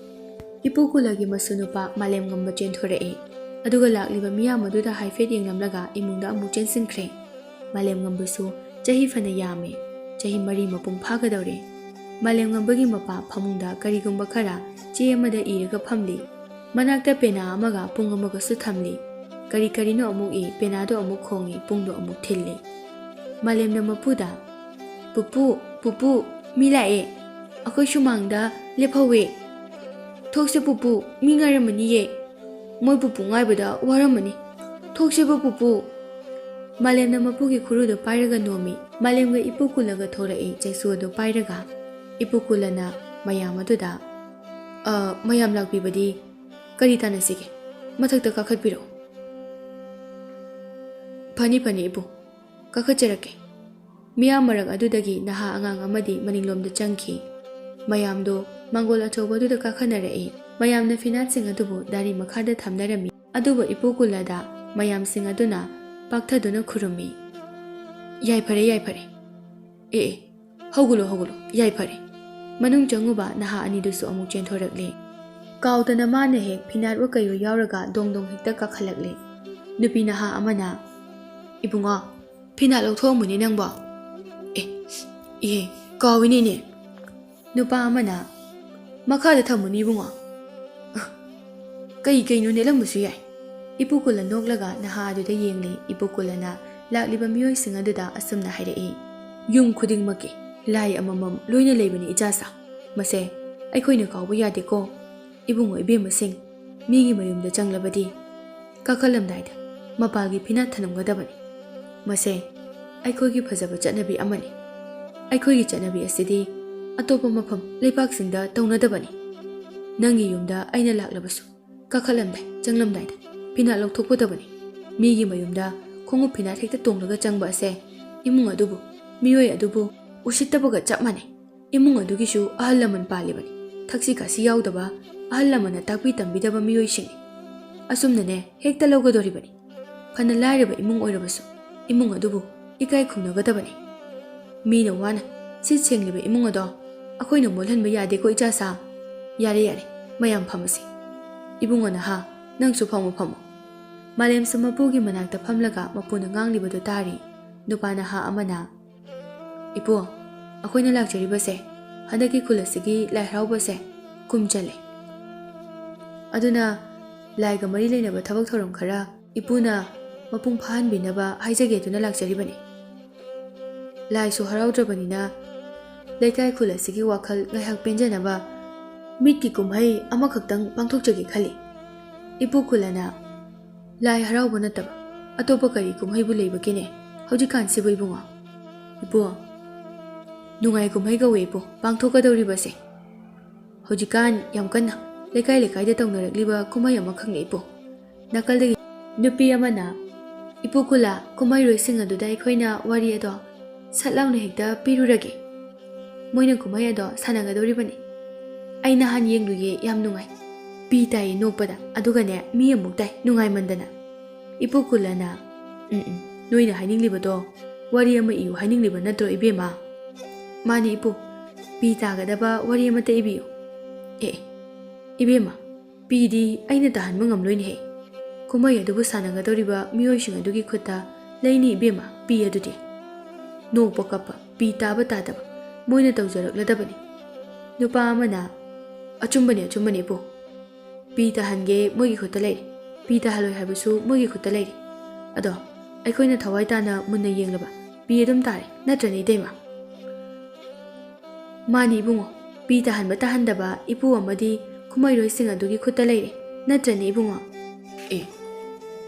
ꯏꯄꯨ ꯀꯨꯂꯒꯤ ꯃꯁꯨ ꯅꯨꯄꯥ ꯃꯥꯂꯦꯝꯉꯝꯕ ꯆꯦꯟꯊꯣꯔꯛꯏ꯫ ꯑꯗꯨꯒ ꯂꯥꯛꯂꯤꯕ ꯃꯤꯌꯥꯝ ꯑꯗꯨꯗ ꯍꯥꯏꯐꯦꯠ ꯌꯦꯡꯂꯝꯂꯒ ꯏꯃꯨꯡꯗ ꯑꯃꯨꯛ ꯆꯦꯟꯁꯤꯟꯈ꯭ꯔꯦ꯫ ꯃꯥꯂꯦꯝꯉꯝꯕꯁꯨ ꯆꯍꯤ ꯐꯅ ꯌꯥꯝꯃꯦ꯫ ꯆꯍꯤ ꯃꯔꯤ ꯃꯄꯨꯡ ꯐꯥꯒꯗꯧꯔꯦ꯫ ꯃꯥꯂꯦꯝꯉꯝꯕꯒꯤ ꯃꯄꯥ ꯐꯃꯨꯡꯗ ꯀꯔꯤꯒꯨꯝꯕ ꯈꯔ ꯆꯦ ꯑꯃꯗ ꯏꯔꯒ ꯐꯝꯂꯤ꯫ ꯃꯅꯥꯛꯇ ꯄꯦꯅꯥ ꯑꯃꯒ ꯄꯨꯡ ꯑꯃꯒꯁꯨ ꯊꯝꯂꯤ꯫ ꯀꯔꯤ ꯀꯔꯤꯅꯣ ꯑꯃꯨꯛ ꯏ, ꯄꯦꯅꯥꯗꯣ ꯑꯃꯨꯛ ꯈꯣꯡꯏ, ꯄꯨꯡꯗꯣ ꯑꯃꯨꯛ ꯊꯤꯜꯂꯤ꯫ ꯃꯥꯂꯦꯝꯅ ꯃꯄꯨꯗ, "ꯄꯨꯄꯨ, ꯄꯨꯄꯨ, ꯃꯤ ꯂꯥꯛꯑꯦ꯫ ꯑꯩꯈꯣꯏ ꯁꯨꯃꯥꯡꯗ ꯂꯦꯞꯍꯧꯋꯦ꯫ ꯊꯣꯛꯁꯦ ꯄꯨꯄꯨ, ꯃꯤ ꯉꯥꯏꯔꯝꯃꯅꯤꯌꯦ꯫ ꯃꯣꯏ ꯄꯨꯄꯨ ꯉꯥꯏꯕꯗ ꯋꯥꯔꯝꯃꯅꯤ꯫ ꯊꯣꯛꯁꯦꯕ ꯄꯨꯄꯨ꯫" ꯃꯥꯂꯦꯝꯅ ꯃꯄꯨꯒꯤ ꯈꯨꯔꯨꯗꯣ ꯄꯥꯏꯔꯒ ꯅꯣꯝꯃꯤ꯫ ꯃꯥꯂꯦꯝꯒ ꯏꯄꯨ ꯀꯨꯂꯒ ꯊꯣꯛꯂꯛꯏ ꯆꯩꯁꯨ ꯑꯗꯨ ꯄꯥꯏꯔꯒ꯫ ꯏꯄꯨ ꯀꯨꯂꯅ ꯃꯌꯥꯝ ꯑꯗꯨꯗ, "ꯑ, ꯃꯌꯥꯝ ꯂꯥꯛꯄꯤꯕꯗꯤ ꯀꯔꯤ ꯇꯥꯟꯅꯁꯤꯒꯦ? ꯃꯊꯛꯇ ꯀꯥꯈꯠꯄꯤꯔꯛꯎ꯫" "ꯐꯅꯤ, ꯐꯅꯤ ꯏꯄꯨ, ꯀꯥꯈꯠꯆꯔꯛꯀꯦ꯫" ꯃꯤꯌꯥꯝ ꯃꯔꯛ ꯑꯗꯨꯗꯒꯤ ꯅꯍꯥ ꯑꯉꯥꯡ ꯑꯃꯗꯤ ꯃꯅꯤꯡꯂꯣꯝꯗ ꯆꯪꯈꯤ꯫ ꯃꯌꯥꯝꯗꯣ ꯃꯥꯡꯒꯣꯜ ꯑꯆꯧꯕ ꯑꯗꯨꯗ ꯀꯥꯈꯠꯅꯔꯛꯏ꯫ ꯃꯌꯥꯝꯅ ꯐꯤꯅꯥꯠꯁꯤꯡ ꯑꯗꯨꯕꯨ ꯗꯥꯔꯤ ꯃꯈꯥꯗ ꯊꯝꯅꯔꯝꯃꯤ꯫ ꯑꯗꯨꯕꯨ ꯏꯄꯨ ꯀꯨꯂꯗ ꯃꯌꯥꯝꯁꯤꯡ ꯑꯗꯨꯅ ꯄꯥꯛꯊꯗꯨꯅ ꯈꯨꯔꯨꯝꯃꯤ꯫ "ꯌꯥꯏꯐꯔꯦ, ꯌꯥꯏꯐꯔꯦ꯫ ꯑꯦ, ꯑꯦ, ꯍꯧꯒꯠꯂꯣ, ꯍꯧꯒꯠꯂꯣ, ꯌꯥꯏꯐꯔꯦ꯫" ꯃꯅꯨꯡ ꯆꯪꯉꯨꯕ ꯅꯍꯥ ꯑꯅꯤꯗꯨꯁꯨ ꯑꯃꯨꯛ ꯆꯦꯟꯊꯣꯔꯛꯂꯦ꯫ ꯀꯥꯎꯗꯅ ꯃꯥꯅ ꯍꯦꯛ ꯐꯤꯅꯥꯠꯋ ꯀꯩꯋꯣ ꯌꯥꯎꯔꯒ ꯗꯣꯡ ꯗꯣꯡ ꯍꯦꯛꯇ ꯀꯥꯈꯠꯂꯛꯂꯦ꯫ ꯅꯨꯄꯤ ꯅꯍꯥ ꯑꯃꯅ, "ꯏꯕꯨꯡꯉꯣ, ꯐꯤꯅꯥꯠ ꯂꯧꯊꯣꯛꯑꯝꯃꯨꯅꯦ ꯅꯪꯕꯣ꯫" "ꯑꯦ, ꯏꯍꯦ, ꯀꯥꯎꯏꯅꯦ ꯏꯅꯦ꯫" ꯅꯨꯄꯥ ꯑꯃꯅ, "ꯃꯈꯥꯗ ꯊꯝꯃꯨꯅꯦ ꯏꯕꯨꯡꯉꯣ꯫" "ꯑ, ꯀꯩ ꯀꯩꯅꯣ ꯅꯦꯠꯂꯝꯕꯁꯨ ꯌꯥꯏ꯫" ꯏꯄꯨ ꯀꯨꯂ ꯅꯣꯛꯂꯒ ꯅꯍꯥ ꯑꯗꯨꯗ ꯌꯦꯡꯂꯤ꯫ ꯏꯄꯨ ꯀꯨꯂꯅ ꯂꯥꯛꯂꯤꯕ ꯃꯤꯑꯣꯏꯁꯤꯡ ꯑꯗꯨꯗ ꯑꯁꯨꯝꯅ ꯍꯥꯏꯔꯛꯏ, "ꯌꯨꯝ ꯈꯨꯗꯤꯡꯃꯛꯀꯤ ꯂꯥꯏ ꯑꯃꯃꯝ ꯂꯣꯏꯅ ꯂꯩꯕꯅꯤ ꯏꯆꯥꯁꯥ꯫ ꯃꯁꯦ ꯑꯩꯈꯣꯏꯅ ꯀꯥꯎꯕ ꯌꯥꯗꯦꯀꯣ꯫ ꯏꯕꯨꯡꯉꯣ ꯏꯕꯦꯝꯃꯁꯤꯡ, ꯃꯤꯒꯤ ꯃꯌꯨꯝꯗ ꯆꯪꯂꯕꯗꯤ ꯀꯥꯈꯠꯂꯝꯗꯥꯏꯗ ꯃꯄꯥꯜꯒꯤ ꯐꯤꯅꯥꯠ ꯊꯅꯝꯒꯗꯕꯅꯤ꯫ ꯃꯁꯦ ꯑꯩꯈꯣꯏꯒꯤ ꯐꯖꯕ ꯆꯠꯅꯕꯤ ꯑꯃꯅꯤ꯫ ꯑꯩꯈꯣꯏꯒꯤ ꯆꯠꯅꯕꯤ ꯑꯁꯤꯗꯤ ꯑꯇꯣꯞꯄ ꯃꯐꯝ ꯂꯩꯕꯥꯛꯁꯤꯡꯗ ꯇꯧꯅꯗꯕꯅꯤ꯫ ꯅꯪꯒꯤ ꯌꯨꯝꯗ ꯑꯩꯅ ꯂꯥꯛꯂꯕꯁꯨ ꯀꯥꯈꯠꯂꯝꯗꯥꯏ ꯆꯪꯂꯝꯗꯥꯏꯗ ꯐꯤꯅꯥꯠ ꯂꯧꯊꯣꯛꯄꯗꯕꯅꯤ꯫ ꯃꯤꯒꯤ ꯃꯌꯨꯝꯗ ꯈꯣꯡꯎꯞ ꯐꯤꯅꯥꯠ ꯍꯦꯛꯇ ꯇꯣꯡꯂꯒ ꯆꯪꯕ ꯑꯁꯦ ꯏꯃꯨꯡ ꯑꯗꯨꯕꯨ, ꯃꯤꯑꯣꯏ ꯑꯗꯨꯕꯨ ꯎꯁꯤꯠꯇꯕꯒ ꯆꯞ ꯃꯥꯟꯅꯩ꯫ ꯏꯃꯨꯡ ꯑꯗꯨꯒꯤꯁꯨ ꯑꯍꯜ ꯂꯃꯟ ꯄꯥꯜꯂꯤꯕꯅꯤ꯫ ꯊꯛꯁꯤ ꯈꯥꯁꯤ ꯌꯥꯎꯗꯕ, ꯑꯍꯜ ꯂꯃꯟꯅ ꯇꯥꯛꯄꯤ ꯇꯝꯕꯤꯗꯕ ꯃꯤꯑꯣꯏꯁꯤꯡꯅꯤ꯫ ꯑꯁꯨꯝꯅꯅꯦ ꯍꯦꯛꯇ ꯂꯧꯒꯗꯧꯔꯤꯕꯅꯤ꯫ ꯐꯅ ꯂꯥꯏꯔꯕ ꯏꯃꯨꯡ ꯑꯣꯏꯔꯕꯁꯨ, ꯏꯃꯨꯡ ꯑꯗꯨꯕꯨ ꯏꯀꯥꯏ ꯈꯨꯝꯅꯒꯗꯕꯅꯤ꯫ ꯃꯤꯅ ꯋꯥꯅ ꯁꯤꯠ ꯁꯦꯡꯂꯤꯕ ꯏꯃꯨꯡ ꯑꯗꯣ ꯑꯩꯈꯣꯏꯅ ꯃꯣꯠꯍꯟꯕ ꯌꯥꯗꯦꯀꯣ, ꯏꯆꯥꯁꯥ꯫ ꯌꯥꯔꯦ, ꯌꯥꯔꯦ, ꯃꯌꯥꯝ ꯐꯝꯃꯁꯤ꯫ ꯏꯕꯨꯡꯉꯣ ꯅꯍꯥ, ꯅꯪꯁꯨ ꯐꯝꯃꯨ, ꯐꯝꯃꯨ꯫ ꯃꯥꯂꯦꯝꯁꯨ ꯃꯄꯨꯒꯤ ꯃꯅꯥꯛꯇ ꯐꯝꯂꯒ ꯃꯄꯨꯅ ꯉꯥꯡꯂꯤꯕꯗꯨ ꯇꯥꯔꯤ꯫ ꯅꯨꯄꯥ ꯅꯍꯥ ꯑꯃꯅ, "ꯏꯄꯨ, ꯑꯩꯈꯣꯏꯅ ꯂꯥꯛꯆꯔꯤꯕꯁꯦ ꯍꯟꯗꯛꯀꯤ ꯈꯨꯜ ꯑꯁꯤꯒꯤ ꯂꯥꯏ ꯍꯔꯥꯎꯕꯁꯦ ꯀꯨꯝ ꯆꯜꯂꯦ꯫ ꯑꯗꯨꯅ ꯂꯥꯏꯒ ꯃꯔꯤ ꯂꯩꯅꯕ ꯊꯕꯛ ꯊꯧꯔꯝ ꯈꯔ ꯏꯄꯨꯅ ꯃꯄꯨꯡ ꯐꯥꯍꯟꯕꯤꯅꯕ ꯍꯥꯏꯖꯒꯦꯗꯨꯅ ꯂꯥꯛꯆꯔꯤꯕꯅꯤ꯫ ꯂꯥꯏꯁꯨ ꯍꯔꯥꯎꯗ꯭ꯔꯕꯅꯤꯅ ꯂꯩꯀꯥꯏ ꯈꯨꯜ ꯑꯁꯤꯒꯤ ꯋꯥꯈꯜ ꯉꯥꯏꯍꯥꯛ ꯄꯦꯟꯖꯅꯕ ꯃꯤꯠꯀꯤ ꯀꯨꯝꯍꯩ ꯑꯃꯈꯛꯇꯪ ꯄꯥꯡꯊꯣꯛꯆꯒꯦ ꯈꯜꯂꯤ꯫" ꯏꯄꯨ ꯈꯨꯜꯂꯅ, "ꯂꯥꯏ ꯍꯔꯥꯎꯕ ꯅꯠꯇꯕ ꯑꯇꯣꯞꯄ ꯀꯔꯤ ꯀꯨꯝꯍꯩꯕꯨ ꯂꯩꯕꯒꯦꯅꯦ ꯍꯧꯖꯤꯛꯀꯥꯟꯁꯤꯕꯨ, ꯏꯕꯨꯡꯉꯣ?" "ꯏꯄꯨ, ꯅꯨꯡꯉꯥꯏ ꯀꯨꯝꯍꯩ ꯀꯧꯋꯦ, ꯏꯄꯨ, ꯄꯥꯡꯊꯣꯛꯀꯗꯧꯔꯤꯕꯁꯦ꯫ ꯍꯧꯖꯤꯛꯀꯥꯟ ꯌꯥꯝ ꯀꯟꯅ ꯂꯩꯀꯥꯏ ꯂꯩꯀꯥꯏꯗ ꯇꯧꯅꯔꯛꯂꯤꯕ ꯀꯨꯝꯍꯩ ꯑꯃꯈꯛꯅꯦ, ꯏꯄꯨ꯫" ꯅꯥꯀꯜꯗꯒꯤ ꯅꯨꯄꯤ ꯑꯃꯅ, "ꯏꯄꯨ ꯈꯨꯜꯂ, ꯀꯨꯝꯍꯩꯔꯣꯏꯁꯤꯡ ꯑꯗꯨꯗ ꯑꯩꯈꯣꯏꯅ ꯋꯥꯔꯤ ꯑꯗꯣ ꯁꯠ ꯂꯥꯎꯅ ꯍꯦꯛꯇ ꯄꯤꯔꯨꯔꯒꯦ꯫ ꯃꯣꯏꯅ ꯀꯨꯝꯍꯩ ꯑꯗꯣ ꯁꯥꯟꯅꯒꯗꯧꯔꯤꯕꯅꯤ꯫ ꯑꯩ ꯅꯍꯥꯟ ꯌꯦꯡꯂꯨꯌꯦ, ꯌꯥꯝ ꯅꯨꯡꯉꯥꯏ꯫ ꯄꯤ ꯇꯥꯏꯌꯦ ꯅꯣꯛꯄꯗ, ꯑꯗꯨꯒꯅꯦ ꯃꯤ ꯑꯃꯨꯛ ꯇꯥꯏ, ꯅꯨꯡꯉꯥꯏꯃꯟꯗꯅ꯫" ꯏꯄꯨ ꯈꯨꯜꯂꯅ, "ꯎꯝ, ꯎꯝ, ꯅꯣꯏꯅ ꯍꯥꯏꯅꯤꯡꯂꯤꯕꯗꯣ ꯋꯥꯔꯤ ꯑꯃ ꯏꯌꯨ ꯍꯥꯏꯅꯤꯡꯂꯤꯕ ꯅꯠꯇ꯭ꯔꯣ, ꯏꯕꯦꯝꯃ?" "ꯃꯥꯅꯦ, ꯏꯄꯨ, ꯄꯤ ꯇꯥꯒꯗꯕ ꯋꯥꯔꯤ ꯑꯃꯇ ꯏꯕꯤꯌꯨ꯫" "ꯑꯦ, ꯑꯦ, ꯏꯕꯦꯝꯃ, ꯄꯤꯗꯤ ꯑꯩꯅ ꯇꯥꯍꯟꯕ ꯉꯝꯂꯣꯏꯅꯦꯍꯦ꯫ ꯀꯨꯝꯍꯩ ꯑꯗꯨꯕꯨ ꯁꯥꯟꯅꯒꯗꯧꯔꯤꯕ ꯃꯤꯑꯣꯏꯁꯤꯡ ꯑꯗꯨꯒꯤ ꯈꯨꯠꯇ ꯂꯩꯅꯤ, ꯏꯕꯦꯝꯃ, ꯄꯤ ꯑꯗꯨꯗꯤ꯫ ꯅꯣꯛꯄ ꯀꯞꯄ, ꯄꯤ ꯇꯥꯕ ꯇꯥꯗꯕ, ꯃꯣꯏꯅ ꯇꯧꯖꯔꯛꯂꯗꯕꯅꯤ꯫" ꯅꯨꯄꯥ ꯑꯃꯅ, "ꯑꯆꯨꯝꯕꯅꯤ, ꯑꯆꯨꯝꯕꯅꯤ, ꯏꯄꯨ꯫ ꯄꯤ ꯇꯥꯍꯟꯒꯦ ꯃꯣꯏꯒꯤ ꯈꯨꯠꯇ ꯂꯩꯔꯦ, ꯄꯤ ꯇꯥꯍꯜꯂꯣꯏ ꯍꯥꯏꯕꯁꯨ ꯃꯣꯏꯒꯤ ꯈꯨꯠꯇ ꯂꯩꯔꯦ꯫ ꯑꯗꯣ ꯑꯩꯈꯣꯏꯅ ꯊꯋꯥꯏ ꯇꯥꯅ ꯃꯨꯟꯅ ꯌꯦꯡꯂꯕ ꯄꯤ ꯑꯗꯨꯝ ꯇꯥꯔꯦ, ꯅꯠꯇ꯭ꯔꯅꯦ, ꯏꯇꯩꯃ?" "ꯃꯥꯅꯤ, ꯏꯕꯨꯡꯉꯣ, ꯄꯤ ꯇꯥꯍꯟꯕ ꯇꯥꯍꯟꯗꯕ ꯏꯄꯨ ꯑꯃꯗꯤ ꯀꯨꯝꯍꯩꯔꯣꯏꯁꯤꯡ ꯑꯗꯨꯒꯤ ꯈꯨꯠꯇ ꯂꯩꯔꯦ, ꯅꯠꯇ꯭ꯔꯅꯦ, ꯏꯕꯨꯡꯉꯣ?" "ꯑꯦ,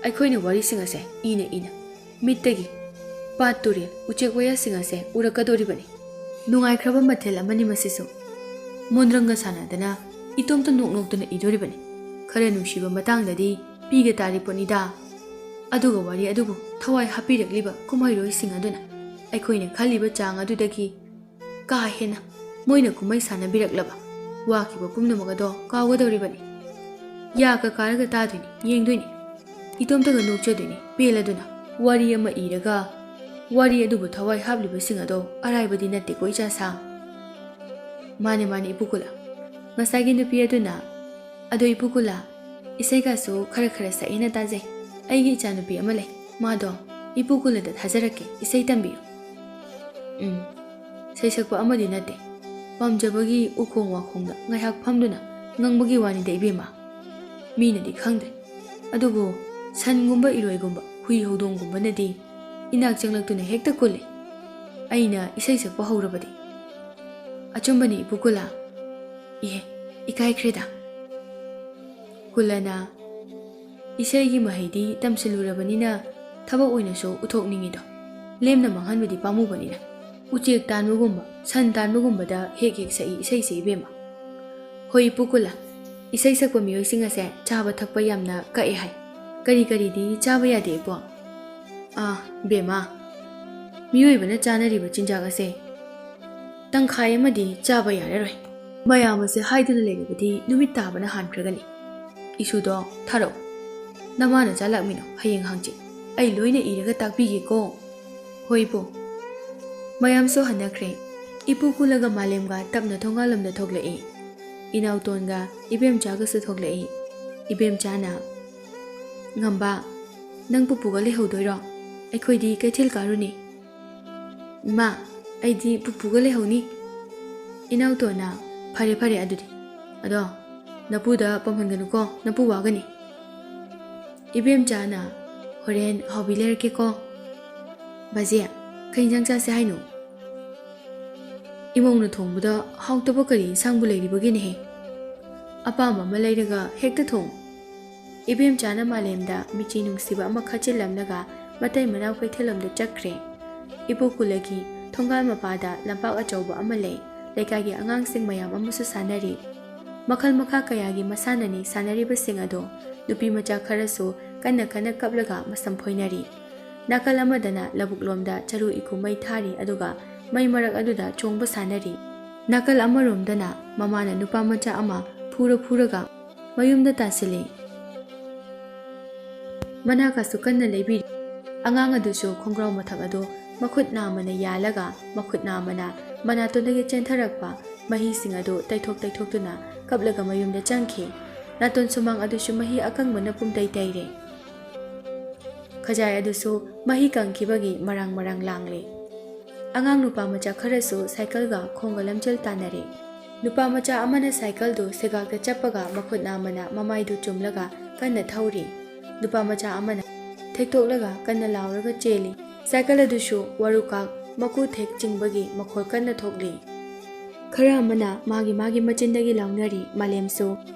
ꯑꯩꯈꯣꯏꯅ ꯋꯥꯔꯤꯁꯤꯡ ꯑꯁꯦ ꯏꯅ ꯏꯅ, ꯃꯤꯠꯇꯒꯤ ꯄꯥꯠ, ꯇꯨꯔꯦꯜ, ꯎꯆꯦꯛ ꯋꯥꯌꯥꯁꯤꯡ ꯑꯁꯦ ꯎꯔꯛꯀꯗꯧꯔꯤꯕꯅꯤ꯫ ꯅꯨꯡꯉꯥꯏꯈ꯭ꯔꯕ ꯃꯊꯦꯜ ꯑꯃꯅꯤ ꯃꯁꯤꯁꯨ꯫ ꯃꯣꯟꯗ꯭ꯔꯪꯒ ꯁꯥꯟꯅꯗꯅ ꯏꯇꯣꯝꯇ ꯅꯣꯛ ꯅꯣꯛꯇꯨꯅ ꯏꯗꯣꯔꯤꯕꯅꯤ꯫ ꯈꯔ ꯅꯨꯡꯁꯤꯕ ꯃꯇꯥꯡꯗꯗꯤ ꯄꯤꯒ ꯇꯥꯔꯤ ꯄꯣꯠꯅꯤꯗ꯫ ꯑꯗꯨꯒ ꯋꯥꯔꯤ ꯑꯗꯨꯕꯨ ꯊꯋꯥꯏ ꯍꯥꯞꯄꯤꯔꯛꯂꯤꯕ ꯀꯨꯝꯍꯩꯔꯣꯏꯁꯤꯡ ꯑꯗꯨꯅ ꯑꯩꯈꯣꯏꯅ ꯈꯜꯂꯤꯕ ꯆꯥꯡ ꯑꯗꯨꯗꯒꯤ ꯀꯥ ꯍꯦꯟꯅ ꯃꯣꯏꯅ ꯀꯨꯝꯍꯩ ꯁꯥꯟꯅꯕꯤꯔꯛꯂꯕ ꯋꯥꯈꯤꯕ ꯄꯨꯝꯅꯃꯛ ꯑꯗꯣ ꯀꯥꯎꯒꯗꯧꯔꯤꯕꯅꯤ꯫ ꯌꯥꯒ ꯀꯥꯔꯒ ꯇꯥꯗꯣꯏꯅꯤ, ꯌꯦꯡꯗꯣꯏꯅꯤ, ꯏꯇꯣꯝꯇꯒ ꯅꯣꯛꯆꯗꯣꯏꯅꯤ ꯄꯦꯜꯂꯗꯨꯅ꯫ ꯋꯥꯔꯤ ꯑꯃ ꯏꯔꯒ ꯋꯥꯔꯤ ꯑꯗꯨꯕꯨ ꯊꯋꯥꯏ ꯍꯥꯞꯂꯤꯕꯁꯤꯡ ꯑꯗꯣ ꯑꯔꯥꯏꯕꯗꯤ ꯅꯠꯇꯦꯀꯣ ꯏꯆꯥꯁꯥ꯫ ꯃꯥꯅꯦ ꯃꯥꯅꯦ ꯏꯄꯨ ꯀꯨꯂꯥ꯫ ꯉꯁꯥꯏꯒꯤ ꯅꯨꯄꯤ ꯑꯗꯨꯅ, "ꯑꯗꯣ ꯏꯄꯨ ꯀꯨꯂꯥ, ꯏꯁꯩꯒꯁꯨ ꯈꯔ ꯈꯔ ꯁꯛꯑꯦꯅ ꯇꯥꯖꯩ꯫ ꯑꯩꯒꯤ ꯏꯆꯥꯅꯨꯄꯤ ꯑꯃ ꯂꯩ, ꯃꯥꯗꯣ ꯏꯄꯨ ꯀꯨꯂꯥꯗ ꯊꯥꯖꯔꯛꯀꯦ, ꯏꯁꯩ ꯇꯝꯕꯤꯌꯨ"꯫ ꯎꯝ, ꯁꯩꯁꯛꯄ ꯑꯃꯗꯤ ꯅꯠꯇꯦ, ꯄꯥꯝꯖꯕꯒꯤ ꯎꯈꯣꯡ ꯋꯥꯈꯣꯡꯗ ꯉꯥꯏꯍꯥꯛ ꯐꯝꯗꯨꯅ ꯉꯪꯕꯒꯤ ꯋꯥꯅꯤꯗ ꯏꯕꯦꯝꯃ꯫ ꯃꯤꯅꯗꯤ ꯈꯪꯗ꯭ꯔꯦ, ꯑꯗꯨꯕꯨ ꯁꯟꯒꯨꯝꯕ, ꯏꯔꯣꯏꯒꯨꯝꯕ, ꯍꯨꯏ ꯍꯧꯗꯣꯡꯒꯨꯝꯕꯅꯗꯤ ꯏꯅꯥꯛ ꯆꯪꯂꯛꯇꯨꯅ ꯍꯦꯛꯇ ꯀꯨꯜꯂꯤ꯫ ꯑꯩꯅ ꯏꯁꯩ ꯁꯛꯄ ꯍꯧꯔꯕꯗꯤ꯫ ꯑꯆꯨꯝꯕꯅꯤ ꯏꯄꯨ ꯀꯨꯂꯥ꯫ ꯏꯍꯦ, ꯏꯀꯥꯏꯈ꯭ꯔꯦꯗ꯫ ꯀꯨꯂꯅ, "ꯏꯁꯩꯒꯤ ꯃꯍꯩꯗꯤ ꯇꯝꯁꯤꯜꯂꯨꯔꯕꯅꯤꯅ ꯊꯕꯛ ꯑꯣꯏꯅꯁꯨ ꯎꯊꯣꯛꯅꯤꯡꯉꯤꯗꯣ, ꯂꯦꯝꯅ ꯃꯥꯡꯍꯟꯕꯗꯤ ꯄꯥꯝꯃꯨꯕꯅꯤꯅ꯫ ꯎꯆꯦꯛ ꯇꯥꯟꯕꯒꯨꯝꯕ, ꯁꯟ ꯇꯥꯟꯕꯒꯨꯝꯕꯗ ꯍꯦꯛ ꯍꯦꯛ ꯁꯛꯏ ꯏꯁꯩꯁꯦ ꯏꯕꯦꯝꯃ"꯫ "ꯍꯣꯏ ꯏꯄꯨ ꯀꯨꯂꯥ, ꯏꯁꯩ ꯁꯛꯄ ꯃꯤꯑꯣꯏꯁꯤꯡ ꯑꯁꯦ ꯆꯥꯕ ꯊꯛꯄ ꯌꯥꯝꯅ ꯀꯛꯑꯦ ꯍꯥꯏ꯫ ꯀꯔꯤ ꯀꯔꯤꯗꯤ ꯆꯥꯕ ꯌꯥꯗꯦ ꯏꯄꯨ?" "ꯑꯥ ꯕꯦꯝꯃ, ꯃꯤꯑꯣꯏꯕꯅ ꯆꯥꯅꯔꯤꯕ ꯆꯤꯟꯖꯥꯛ ꯑꯁꯦ ꯇꯪꯈꯥꯏ ꯑꯃꯗꯤ ꯆꯥꯕ ꯌꯥꯔꯔꯣꯏ꯫ ꯃꯌꯥꯝ ꯑꯁꯦ ꯍꯥꯏꯗꯨꯅ ꯂꯩꯔꯕꯗꯤ ꯅꯨꯃꯤꯠ ꯇꯥꯕꯅ ꯍꯥꯟꯈ꯭ꯔꯒꯅꯤ꯫ ꯏꯁꯨꯗꯣ ꯊꯥꯔꯛꯎ, ꯅꯃꯥꯅ ꯆꯥ ꯂꯥꯛꯃꯤꯅꯣ, ꯍꯌꯦꯡ ꯍꯪꯆꯤꯠ ꯑꯩ ꯂꯣꯏꯅ ꯏꯔꯒ ꯇꯥꯛꯄꯤꯒꯦꯀꯣ"꯫ "ꯍꯣꯏ ꯏꯄꯨ"꯫ ꯃꯌꯥꯝꯁꯨ ꯍꯟꯅꯈ꯭ꯔꯦ꯫ ꯏꯄꯨ ꯀꯨꯂꯒ ꯃꯥꯂꯦꯝꯒ ꯇꯞꯅ ꯊꯣꯡꯒꯥꯜꯂꯣꯝꯗ ꯊꯣꯛꯂꯛꯏ꯫ ꯏꯅꯥꯎꯇꯣꯟꯒ ꯏꯕꯦꯝꯆꯥꯒꯁꯨ ꯊꯣꯛꯂꯛꯏ꯫ ꯏꯕꯦꯝꯆꯥꯅ, "ꯉꯝꯕ, ꯅꯪ ꯄꯨꯄꯨꯒ ꯂꯩꯍꯧꯗꯣꯏꯔꯣ? ꯑꯩꯈꯣꯏꯗꯤ ꯀꯩꯊꯦꯜ ꯀꯥꯔꯨꯅꯤ"꯫ "ꯏꯃꯥ, ꯑꯩꯗꯤ ꯄꯨꯄꯨꯒ ꯂꯩꯍꯧꯅꯤ"꯫ ꯏꯅꯥꯎꯇꯣꯟꯅ, "ꯐꯔꯦ ꯐꯔꯦ ꯑꯗꯨꯗꯤ꯫ ꯑꯗꯣ ꯅꯄꯨꯗ ꯄꯝꯍꯟꯒꯅꯨꯀꯣ, ꯅꯄꯨ ꯋꯥꯒꯅꯤ"꯫ ꯏꯕꯦꯝꯆꯥꯅ, "ꯍꯣꯔꯦꯟ ꯍꯥꯎꯕꯤ ꯂꯩꯔꯛꯀꯦꯀꯣ"꯫ "ꯕꯥꯖꯦ, ꯀꯩ ꯏꯟꯖꯥꯡ ꯆꯥꯁꯦ ꯍꯥꯏꯅꯣ?" "ꯏꯃꯧꯅ ꯊꯣꯡꯕꯗ ꯍꯥꯎꯇꯕ ꯀꯔꯤ ꯏꯟꯁꯥꯡꯕꯨ ꯂꯩꯔꯤꯕꯒꯦꯅꯦꯍꯦ? ꯑꯄꯥꯝꯕ ꯑꯃ ꯂꯩꯔꯒ ꯍꯦꯛꯇ ꯊꯣꯡꯉꯨ"꯫ ꯏꯕꯦꯝꯆꯥꯅ ꯃꯥꯂꯦꯝꯗ ꯃꯤꯆꯤ ꯅꯨꯡꯁꯤꯕ ꯑꯃ ꯈꯠꯆꯤꯜꯂꯝꯂꯒ ꯃꯇꯩ ꯃꯅꯥꯎ ꯀꯩꯊꯦꯜꯂꯣꯝꯗ ꯆꯠꯈ꯭ꯔꯦ꯫ ꯏꯕꯣꯛ ꯀꯨꯂꯒꯤ ꯊꯣꯡꯒꯥꯜ ꯃꯄꯥꯗ ꯂꯝꯄꯥꯛ ꯑꯆꯧꯕ ꯑꯃ ꯂꯩ꯫ ꯂꯩꯀꯥꯏꯒꯤ ꯑꯉꯥꯡꯁꯤꯡ ꯃꯌꯥꯝ ꯑꯃꯁꯨ ꯁꯥꯟꯅꯔꯤ꯫ ꯃꯈꯜ ꯃꯈꯥ ꯀꯌꯥꯒꯤ ꯃꯁꯥꯟꯅꯅꯤ ꯁꯥꯟꯅꯔꯤꯕꯁꯤꯡ ꯑꯗꯣ꯫ ꯅꯨꯄꯤ ꯃꯆꯥ ꯈꯔꯁꯨ ꯀꯟꯅ ꯀꯟꯅ ꯀꯞꯂꯒ ꯃꯁꯝ ꯐꯣꯏꯅꯔꯤ꯫ ꯅꯥꯀꯜ ꯑꯃꯗꯅ ꯂꯧꯕꯨꯛ ꯂꯣꯝꯗ ꯆꯔꯨ ꯏꯀꯨ ꯃꯩ ꯊꯥꯔꯤ, ꯑꯗꯨꯒ ꯃꯩ ꯃꯔꯛ ꯑꯗꯨꯗ ꯆꯣꯡꯕ ꯁꯥꯟꯅꯔꯤ꯫ ꯅꯥꯀꯜ ꯑꯃꯔꯣꯝꯗꯅ ꯃꯃꯥꯅ ꯅꯨꯄꯥ ꯃꯆꯥ ꯑꯃ ꯐꯨꯔ ꯐꯨꯔꯒ ꯃꯌꯨꯝꯗ ꯇꯥꯁꯤꯜꯂꯤ꯫ ꯃꯅꯥꯀꯁꯨ ꯀꯟꯅ ꯂꯩꯕꯤꯔꯤ꯫ ꯑꯉꯥꯡ ꯑꯗꯨꯁꯨ ꯈꯣꯡꯒ꯭ꯔꯥꯎ ꯃꯊꯛ ꯑꯗꯨ ꯃꯈꯨꯠ ꯅꯥꯝꯃꯅ ꯌꯥꯜꯂꯒ, ꯃꯈꯨꯠ ꯅꯥꯝꯃꯅ ꯃꯅꯥꯇꯣꯟꯗꯒꯤ ꯆꯦꯟꯊꯔꯛꯄ ꯃꯍꯤꯁꯤꯡ ꯑꯗꯨ ꯇꯩꯊꯣꯛ ꯇꯩꯊꯣꯛꯇꯨꯅ ꯀꯞꯂꯒ ꯃꯌꯨꯝꯗ ꯆꯪꯈꯤ꯫ ꯅꯥꯇꯣꯟ ꯁꯨꯃꯥꯡ ꯑꯗꯨꯁꯨ ꯃꯍꯤ ꯑꯀꯪꯕꯅ ꯄꯨꯝꯇꯩ ꯇꯩꯔꯦ꯫ ꯈꯖꯥꯏ ꯑꯗꯨꯁꯨ ꯃꯍꯤ ꯀꯪꯈꯤꯕꯒꯤ ꯃꯔꯥꯡ ꯃꯔꯥꯡ ꯂꯥꯡꯂꯦ꯫ ꯑꯉꯥꯡ ꯅꯨꯄꯥ ꯃꯆꯥ ꯈꯔꯁꯨ ꯁꯥꯏꯀꯜꯒ ꯈꯣꯡꯒ ꯂꯝꯖꯦꯜ ꯇꯥꯟꯅꯔꯦ꯫ ꯅꯨꯄꯥ ꯃꯆꯥ ꯑꯃꯅ ꯁꯥꯏꯀꯜꯗꯨ ꯁꯦꯒꯥꯛꯇ ꯆꯞꯄꯒ ꯃꯈꯨꯠ ꯅꯥꯝꯃꯅ ꯃꯃꯥꯏꯗꯨ ꯆꯨꯝꯂꯒ ꯀꯟꯅ ꯊꯧꯔꯤ꯫ ꯅꯨꯄꯥ ꯃꯆꯥ ꯑꯃꯅ ꯊꯦꯛꯇꯣꯛꯂꯒ ꯀꯟꯅ ꯂꯥꯎꯔꯒ ꯆꯦꯜꯂꯤ꯫ ꯁꯥꯏꯀꯜ ꯑꯗꯨꯁꯨ ꯋꯥꯔꯨꯀꯥꯛ ꯃꯀꯨ ꯊꯦꯛ ꯆꯤꯡꯕꯒꯤ ꯃꯈꯣꯜ ꯀꯟꯅ ꯊꯣꯛꯂꯤ꯫ ꯈꯔ ꯑꯃꯅ ꯃꯥꯒꯤ ꯃꯥꯒꯤ ꯃꯆꯤꯟꯗꯒꯤ ꯂꯥꯎꯅꯔꯤ꯫ ꯃꯥꯂꯦꯝꯁꯨ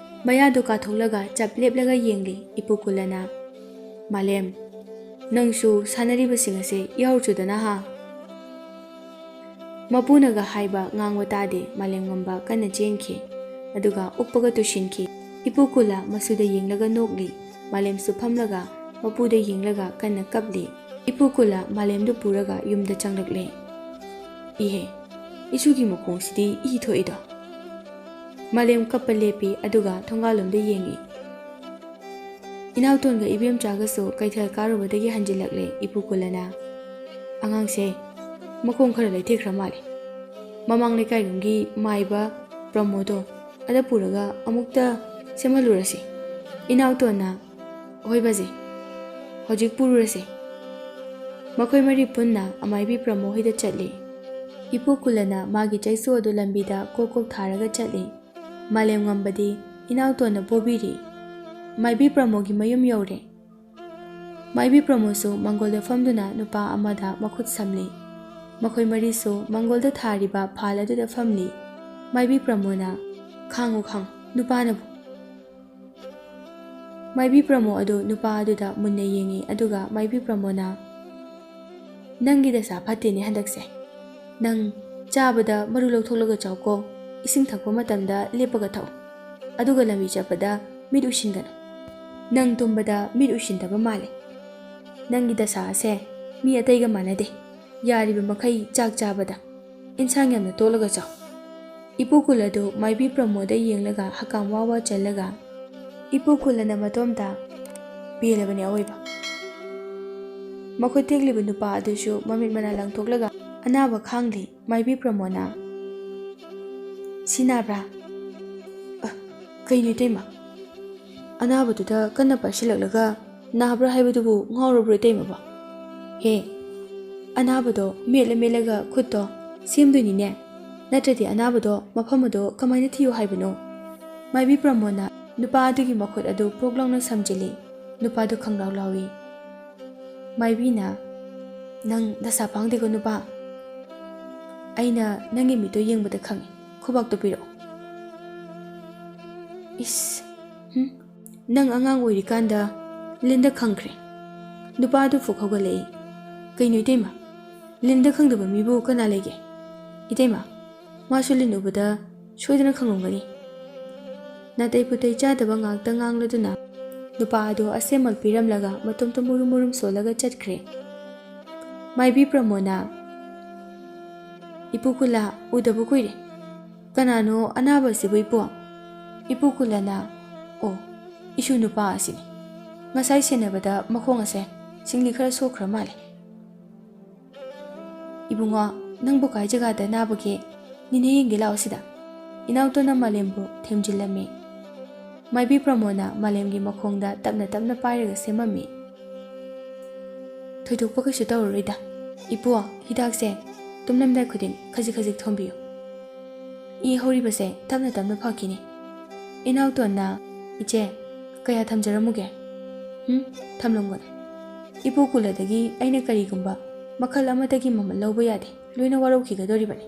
ꯃꯌꯥꯗꯨ ꯀꯥꯊꯣꯛꯂꯒ ꯆꯞ ꯂꯦꯞꯂꯒ ꯌꯦꯡꯂꯤ꯫ ꯏꯄꯨ ꯀꯨꯂꯅ, "ꯃꯥꯂꯦꯝ, ꯅꯪꯁꯨ ꯁꯥꯟꯅꯔꯤꯕꯁꯤꯡ ꯑꯁꯦ ꯌꯥꯎꯔꯨꯆꯨꯗꯅ ꯍꯥ?" ꯃꯄꯨꯅꯒ ꯍꯥꯏꯕ ꯉꯥꯡꯕ ꯇꯥꯗꯦ꯫ ꯃꯥꯂꯦꯝ ꯉꯝꯕ ꯀꯟꯅ ꯆꯦꯟꯈꯤ, ꯑꯗꯨꯒ ꯎꯞꯄꯒ ꯇꯨꯁꯤꯟꯈꯤ꯫ ꯏꯄꯨ ꯀꯨꯂ ꯃꯁꯨꯗ ꯌꯦꯡꯂꯒ ꯅꯣꯛꯂꯤ꯫ ꯃꯥꯂꯦꯝꯁꯨ ꯐꯝꯂꯒ ꯃꯄꯨꯗ ꯌꯦꯡꯂꯒ ꯀꯟꯅ ꯀꯞꯂꯤ꯫ ꯏꯄꯨ ꯀꯨꯂ ꯃꯥꯂꯦꯝꯗꯨ ꯄꯨꯔꯒ ꯌꯨꯝꯗ ꯆꯪꯂꯛꯂꯦ꯫ "ꯏꯍꯦ, ꯏꯁꯨꯒꯤ ꯃꯈꯣꯡꯁꯤꯗꯤ ꯏ ꯊꯣꯛꯏꯗꯣ!" ꯃꯥꯂꯦꯝ ꯀꯞꯄ ꯂꯦꯞꯄꯤ, ꯑꯗꯨꯒ ꯊꯣꯡꯒꯥꯜꯂꯣꯝꯗ ꯌꯦꯡꯏ꯫ ꯏꯅꯥꯎꯇꯣꯟꯒ ꯏꯕꯦꯝꯆꯥꯒꯁꯨ ꯀꯩꯊꯦꯜ ꯀꯥꯔꯨꯕꯗꯒꯤ ꯍꯟꯖꯤꯜꯂꯛꯂꯦ꯫ ꯏꯄꯨ ꯀꯨꯂꯅ, "ꯑꯉꯥꯡꯁꯦ ꯃꯈꯣꯡ ꯈꯔ ꯂꯩꯊꯦꯛꯈ꯭ꯔ ꯃꯥꯜꯂꯦ꯫ ꯃꯃꯥꯡ ꯂꯩꯀꯥꯏꯔꯣꯝꯒꯤ ꯃꯥꯏꯕ ꯄ꯭ꯔꯃꯣꯗꯣ ꯑꯗ ꯄꯨꯔꯒ ꯑꯃꯨꯛꯇ ꯁꯦꯝꯍꯜꯂꯨꯔꯁꯤ꯫" ꯏꯅꯥꯎꯇꯣꯟꯅ, "ꯍꯣꯏ ꯕꯥꯖꯤ, ꯍꯧꯖꯤꯛ ꯄꯨꯔꯨꯔꯁꯤ꯫" ꯃꯈꯣꯏ ꯃꯔꯤ ꯄꯨꯟꯅ ꯑꯃꯥꯏꯕꯤ ꯄ꯭ꯔꯃꯣ ꯍꯣꯏꯗ ꯆꯠꯂꯤ꯫ ꯏꯄꯨ ꯀꯨꯂꯅ ꯃꯥꯒꯤ ꯆꯩꯁꯨ ꯑꯗꯨ ꯂꯝꯕꯤꯗ ꯀꯣꯛ ꯀꯣꯛ ꯊꯥꯔꯒ ꯆꯠꯂꯤ꯫ ꯃꯥꯂꯦꯝ ꯉꯝꯕꯗꯤ ꯏꯅꯥꯎꯇꯣꯟꯅ ꯄꯣꯕꯤꯔꯤ꯫ ꯃꯥꯏꯕꯤ ꯄ꯭ꯔꯃꯣꯒꯤ ꯃꯌꯨꯝ ꯌꯧꯔꯦ꯫ ꯃꯥꯏꯕꯤ ꯄ꯭ꯔꯃꯣꯁꯨ ꯃꯪꯒꯣꯜꯗ ꯐꯝꯗꯨꯅ ꯅꯨꯄꯥ ꯑꯃꯗ ꯃꯈꯨꯠ ꯁꯝꯂꯤ꯫ ꯃꯈꯣꯏ ꯃꯔꯤꯁꯨ ꯃꯪꯒꯣꯜꯗ ꯊꯥꯔꯤꯕ ꯐꯥꯜ ꯑꯗꯨꯗ ꯐꯝꯂꯤ꯫ ꯃꯥꯏꯕꯤ ꯄ꯭ꯔꯃꯣꯅ, "ꯈꯥꯡꯉꯨ, ꯈꯥꯡꯉꯨ, ꯅꯨꯄꯥꯅꯕꯨ꯫" ꯃꯥꯏꯕꯤ ꯄ꯭ꯔꯃꯣ ꯑꯗꯨ ꯅꯨꯄꯥ ꯑꯗꯨꯗ ꯃꯨꯟꯅ ꯌꯦꯡꯉꯤ, ꯑꯗꯨꯒ ꯃꯥꯏꯕꯤ ꯄ꯭ꯔꯃꯣꯅ, "ꯅꯪꯒꯤ ꯗꯁꯥ ꯐꯠꯇꯦꯅꯦ ꯍꯟꯗꯛꯁꯦ꯫ ꯅꯪ ꯆꯥꯕꯗ ꯃꯔꯨ ꯂꯧꯊꯣꯛꯂꯒ ꯆꯥꯎꯀꯣ, ꯏꯁꯤꯡ ꯊꯛꯄ ꯃꯇꯝꯗ ꯂꯦꯞꯄꯒ ꯊꯛꯎ, ꯑꯗꯨꯒ ꯂꯝꯕꯤ ꯆꯠꯄꯗ ꯃꯤꯠ ꯎꯏꯁꯤꯟꯒꯅꯨ꯫" ꯅꯪ ꯇꯨꯝꯕꯗ ꯃꯤꯠ ꯎꯏꯁꯤꯟꯗꯕ ꯃꯥꯜꯂꯦ꯫ ꯅꯪꯒꯤ ꯗꯁꯥ ꯑꯁꯦ ꯃꯤ ꯑꯇꯩꯒ ꯃꯥꯟꯅꯗꯦ꯫ ꯌꯥꯔꯤꯕ ꯃꯈꯩ ꯆꯥꯛ ꯆꯥꯕꯗ ꯏꯟꯁꯥꯡ ꯌꯥꯝꯅ ꯇꯣꯠꯂꯒ ꯆꯥꯎ꯫ ꯏꯄꯨ ꯀꯨꯜ ꯑꯗꯨ ꯃꯥꯏꯕꯤ ꯄ꯭ꯔꯃꯣꯗ ꯌꯦꯡꯂꯒ ꯍꯀꯥꯝ ꯋꯥ ꯋꯥ ꯆꯜꯂꯒ ꯏꯄꯨ ꯀꯨꯜꯂꯅ ꯃꯇꯣꯝꯇ ꯄꯦꯜꯂꯕꯅꯤ ꯑꯋꯣꯏꯕ꯫ ꯃꯈꯨꯠ ꯇꯦꯛꯂꯤꯕ ꯅꯨꯄꯥ ꯑꯗꯨꯁꯨ ꯃꯃꯤꯠ ꯃꯅꯥ ꯂꯪꯊꯣꯛꯂꯒ ꯑꯅꯥꯕ ꯈꯥꯡꯂꯤ꯫ ꯃꯥꯏꯕꯤ ꯄ꯭ꯔꯃꯣꯅ, "ꯁꯤ ꯅꯥꯕ꯭ꯔꯥ?" "ꯑ, ꯀꯩꯅꯣ ꯏꯇꯩꯃ? ꯑꯅꯥꯕꯗꯨꯗ ꯀꯟꯅ ꯄꯥꯏꯁꯤꯜꯂꯛꯂꯒ ꯅꯥꯕ꯭ꯔꯥ ꯍꯥꯏꯕꯗꯨꯕꯨ ꯉꯥꯎꯔꯕ꯭ꯔꯣ ꯏꯇꯩꯃꯕꯣ? ꯍꯦ, ꯑꯅꯥꯕꯗꯣ ꯃꯦꯠꯂ ꯃꯦꯠꯂꯒ ꯈꯨꯠꯇꯣ ꯁꯦꯝꯗꯣꯏꯅꯤꯅꯦ, ꯅꯠꯇ꯭ꯔꯗꯤ ꯑꯅꯥꯕꯗꯣ ꯃꯐꯝ ꯑꯗꯣ ꯀꯃꯥꯏꯅ ꯊꯤꯌꯨ ꯍꯥꯏꯕꯅꯣ?" ꯃꯥꯏꯕꯤ ꯄ꯭ꯔꯃꯣꯗꯅ ꯅꯨꯄꯥ ꯑꯗꯨꯒꯤ ꯃꯈꯨꯠ ꯑꯗꯨ ꯄꯣꯛ ꯂꯥꯎꯅ ꯁꯝꯖꯤꯜꯂꯤ꯫ ꯅꯨꯄꯥꯗꯨ ꯈꯪꯂꯥꯎ ꯂꯥꯎꯏ꯫ ꯃꯥꯏꯕꯤꯅ, "ꯅꯪ ꯗꯁꯥ ꯄꯥꯡꯗꯦꯀꯣ ꯅꯨꯄꯥ꯫ ꯑꯩꯅ ꯅꯪꯒꯤ ꯃꯤꯠꯇꯣ ꯌꯦꯡꯕꯗ ꯈꯪꯉꯤ꯫ ꯈꯨꯕꯥꯛꯇꯣ ꯄꯤꯔꯛꯑꯣ꯫" "ꯏꯁ, ꯍꯨꯝ, ꯅꯪ ꯑꯉꯥꯡ ꯑꯣꯏꯔꯤꯀꯥꯟꯗ ꯂꯤꯟꯗ ꯈꯪꯈ꯭ꯔꯦ꯫" ꯅꯨꯄꯥꯗꯨ ꯐꯨꯛ ꯍꯧꯒꯠꯂꯛꯏ꯫ "ꯀꯩꯅꯣ ꯏꯇꯩꯃ? ꯂꯤꯟꯗ ꯈꯪꯗꯕ ꯃꯤꯕꯨ ꯀꯅꯥ ꯂꯩꯒꯦ? ꯏꯇꯩꯃ, ꯃꯥꯁꯨ ꯂꯤꯟ ꯎꯕꯗ ꯁꯣꯏꯗꯅ ꯈꯪꯂꯝꯒꯅꯤ꯫" ꯅꯥꯇꯩ ꯄꯨꯇꯩ ꯆꯥꯗꯕ ꯉꯥꯛꯇ ꯉꯥꯡꯂꯗꯨꯅ ꯅꯨꯄꯥ ꯑꯗꯨ ꯑꯁꯦꯝꯃꯛ ꯄꯤꯔꯝꯂꯒ ꯃꯇꯣꯝꯇ ꯃꯨꯔꯨꯝ ꯃꯨꯔꯨꯝ ꯁꯣꯜꯂꯒ ꯆꯠꯈ꯭ꯔꯦ꯫ ꯃꯥꯏꯕꯤ ꯄ꯭ꯔꯃꯣꯗꯅ, "ꯏꯄꯨ ꯀꯨꯜꯂꯥ, ꯎꯗꯕ ꯀꯨꯏꯔꯦ꯫ ꯀꯅꯥꯅꯣ ꯑꯅꯥꯕ ꯑꯁꯤꯕꯨ ꯏꯄꯨ?" ꯏꯄꯨ ꯀꯨꯜꯂꯅ, "ꯑꯣ, ꯏꯁꯨ ꯅꯨꯄꯥ ꯑꯁꯤꯅꯤ꯫ ꯉꯁꯥꯏ ꯁꯦꯟꯅꯕꯗ ꯃꯈꯣꯡ ꯑꯁꯦ ꯁꯤꯡꯂꯤ ꯈꯔ ꯁꯣꯛꯈ꯭ꯔ ꯃꯥꯜꯂꯦ꯫" "ꯏꯕꯨꯡꯉꯣ, ꯅꯪꯕꯨ ꯀꯥꯏ ꯖꯒꯥꯗ ꯅꯥꯕꯒꯦ? ꯅꯤꯅꯦ ꯌꯦꯡꯒꯦ ꯂꯥꯛꯑꯣ ꯁꯤꯗ꯫" ꯏꯅꯥꯎꯇꯣꯟꯅ ꯃꯥꯂꯦꯝꯕꯨ ꯊꯦꯝꯖꯤꯜꯂꯝꯃꯤ꯫ ꯃꯥꯏꯕꯤ ꯄ꯭ꯔꯃꯣꯗꯅ ꯃꯥꯂꯦꯝꯒꯤ ꯃꯈꯣꯡꯗ ꯇꯞꯅ ꯇꯞꯅ ꯄꯥꯏꯔꯒ ꯁꯦꯝꯃꯝꯃꯤ꯫ "ꯊꯣꯏꯗꯣꯛꯄ ꯀꯩꯁꯨ ꯇꯧꯔꯔꯣꯏꯗ, ꯏꯄꯨ, ꯍꯤꯗꯥꯛꯁꯦ ꯇꯨꯝꯂꯝꯗꯥꯏ ꯈꯨꯗꯤꯡ ꯈꯖꯤꯛ ꯈꯖꯤꯛ ꯊꯣꯝꯕꯤꯌꯨ꯫ ꯏ ꯍꯧꯔꯤꯕꯁꯦ ꯇꯞꯅ ꯇꯞꯅ ꯐꯈꯤꯅꯤ꯫" ꯏꯅꯥꯎꯇꯣꯟꯅ, "ꯏꯆꯦ, ꯀꯌꯥ ꯊꯝꯖꯔꯝꯃꯨꯒꯦ?" "ꯎꯝ, ꯊꯝꯂꯝꯒꯅꯨ꯫ ꯏꯄꯨ ꯀꯨꯜꯂꯗꯒꯤ ꯑꯩꯅ ꯀꯔꯤꯒꯨꯝꯕ ꯃꯈꯜ ꯑꯃꯠꯇꯒꯤ ꯃꯃꯜ ꯂꯧꯕ ꯌꯥꯗꯦ, ꯂꯣꯏꯅ ꯋꯥꯔꯧꯈꯤꯒꯗꯧꯔꯤꯕꯅꯤ꯫"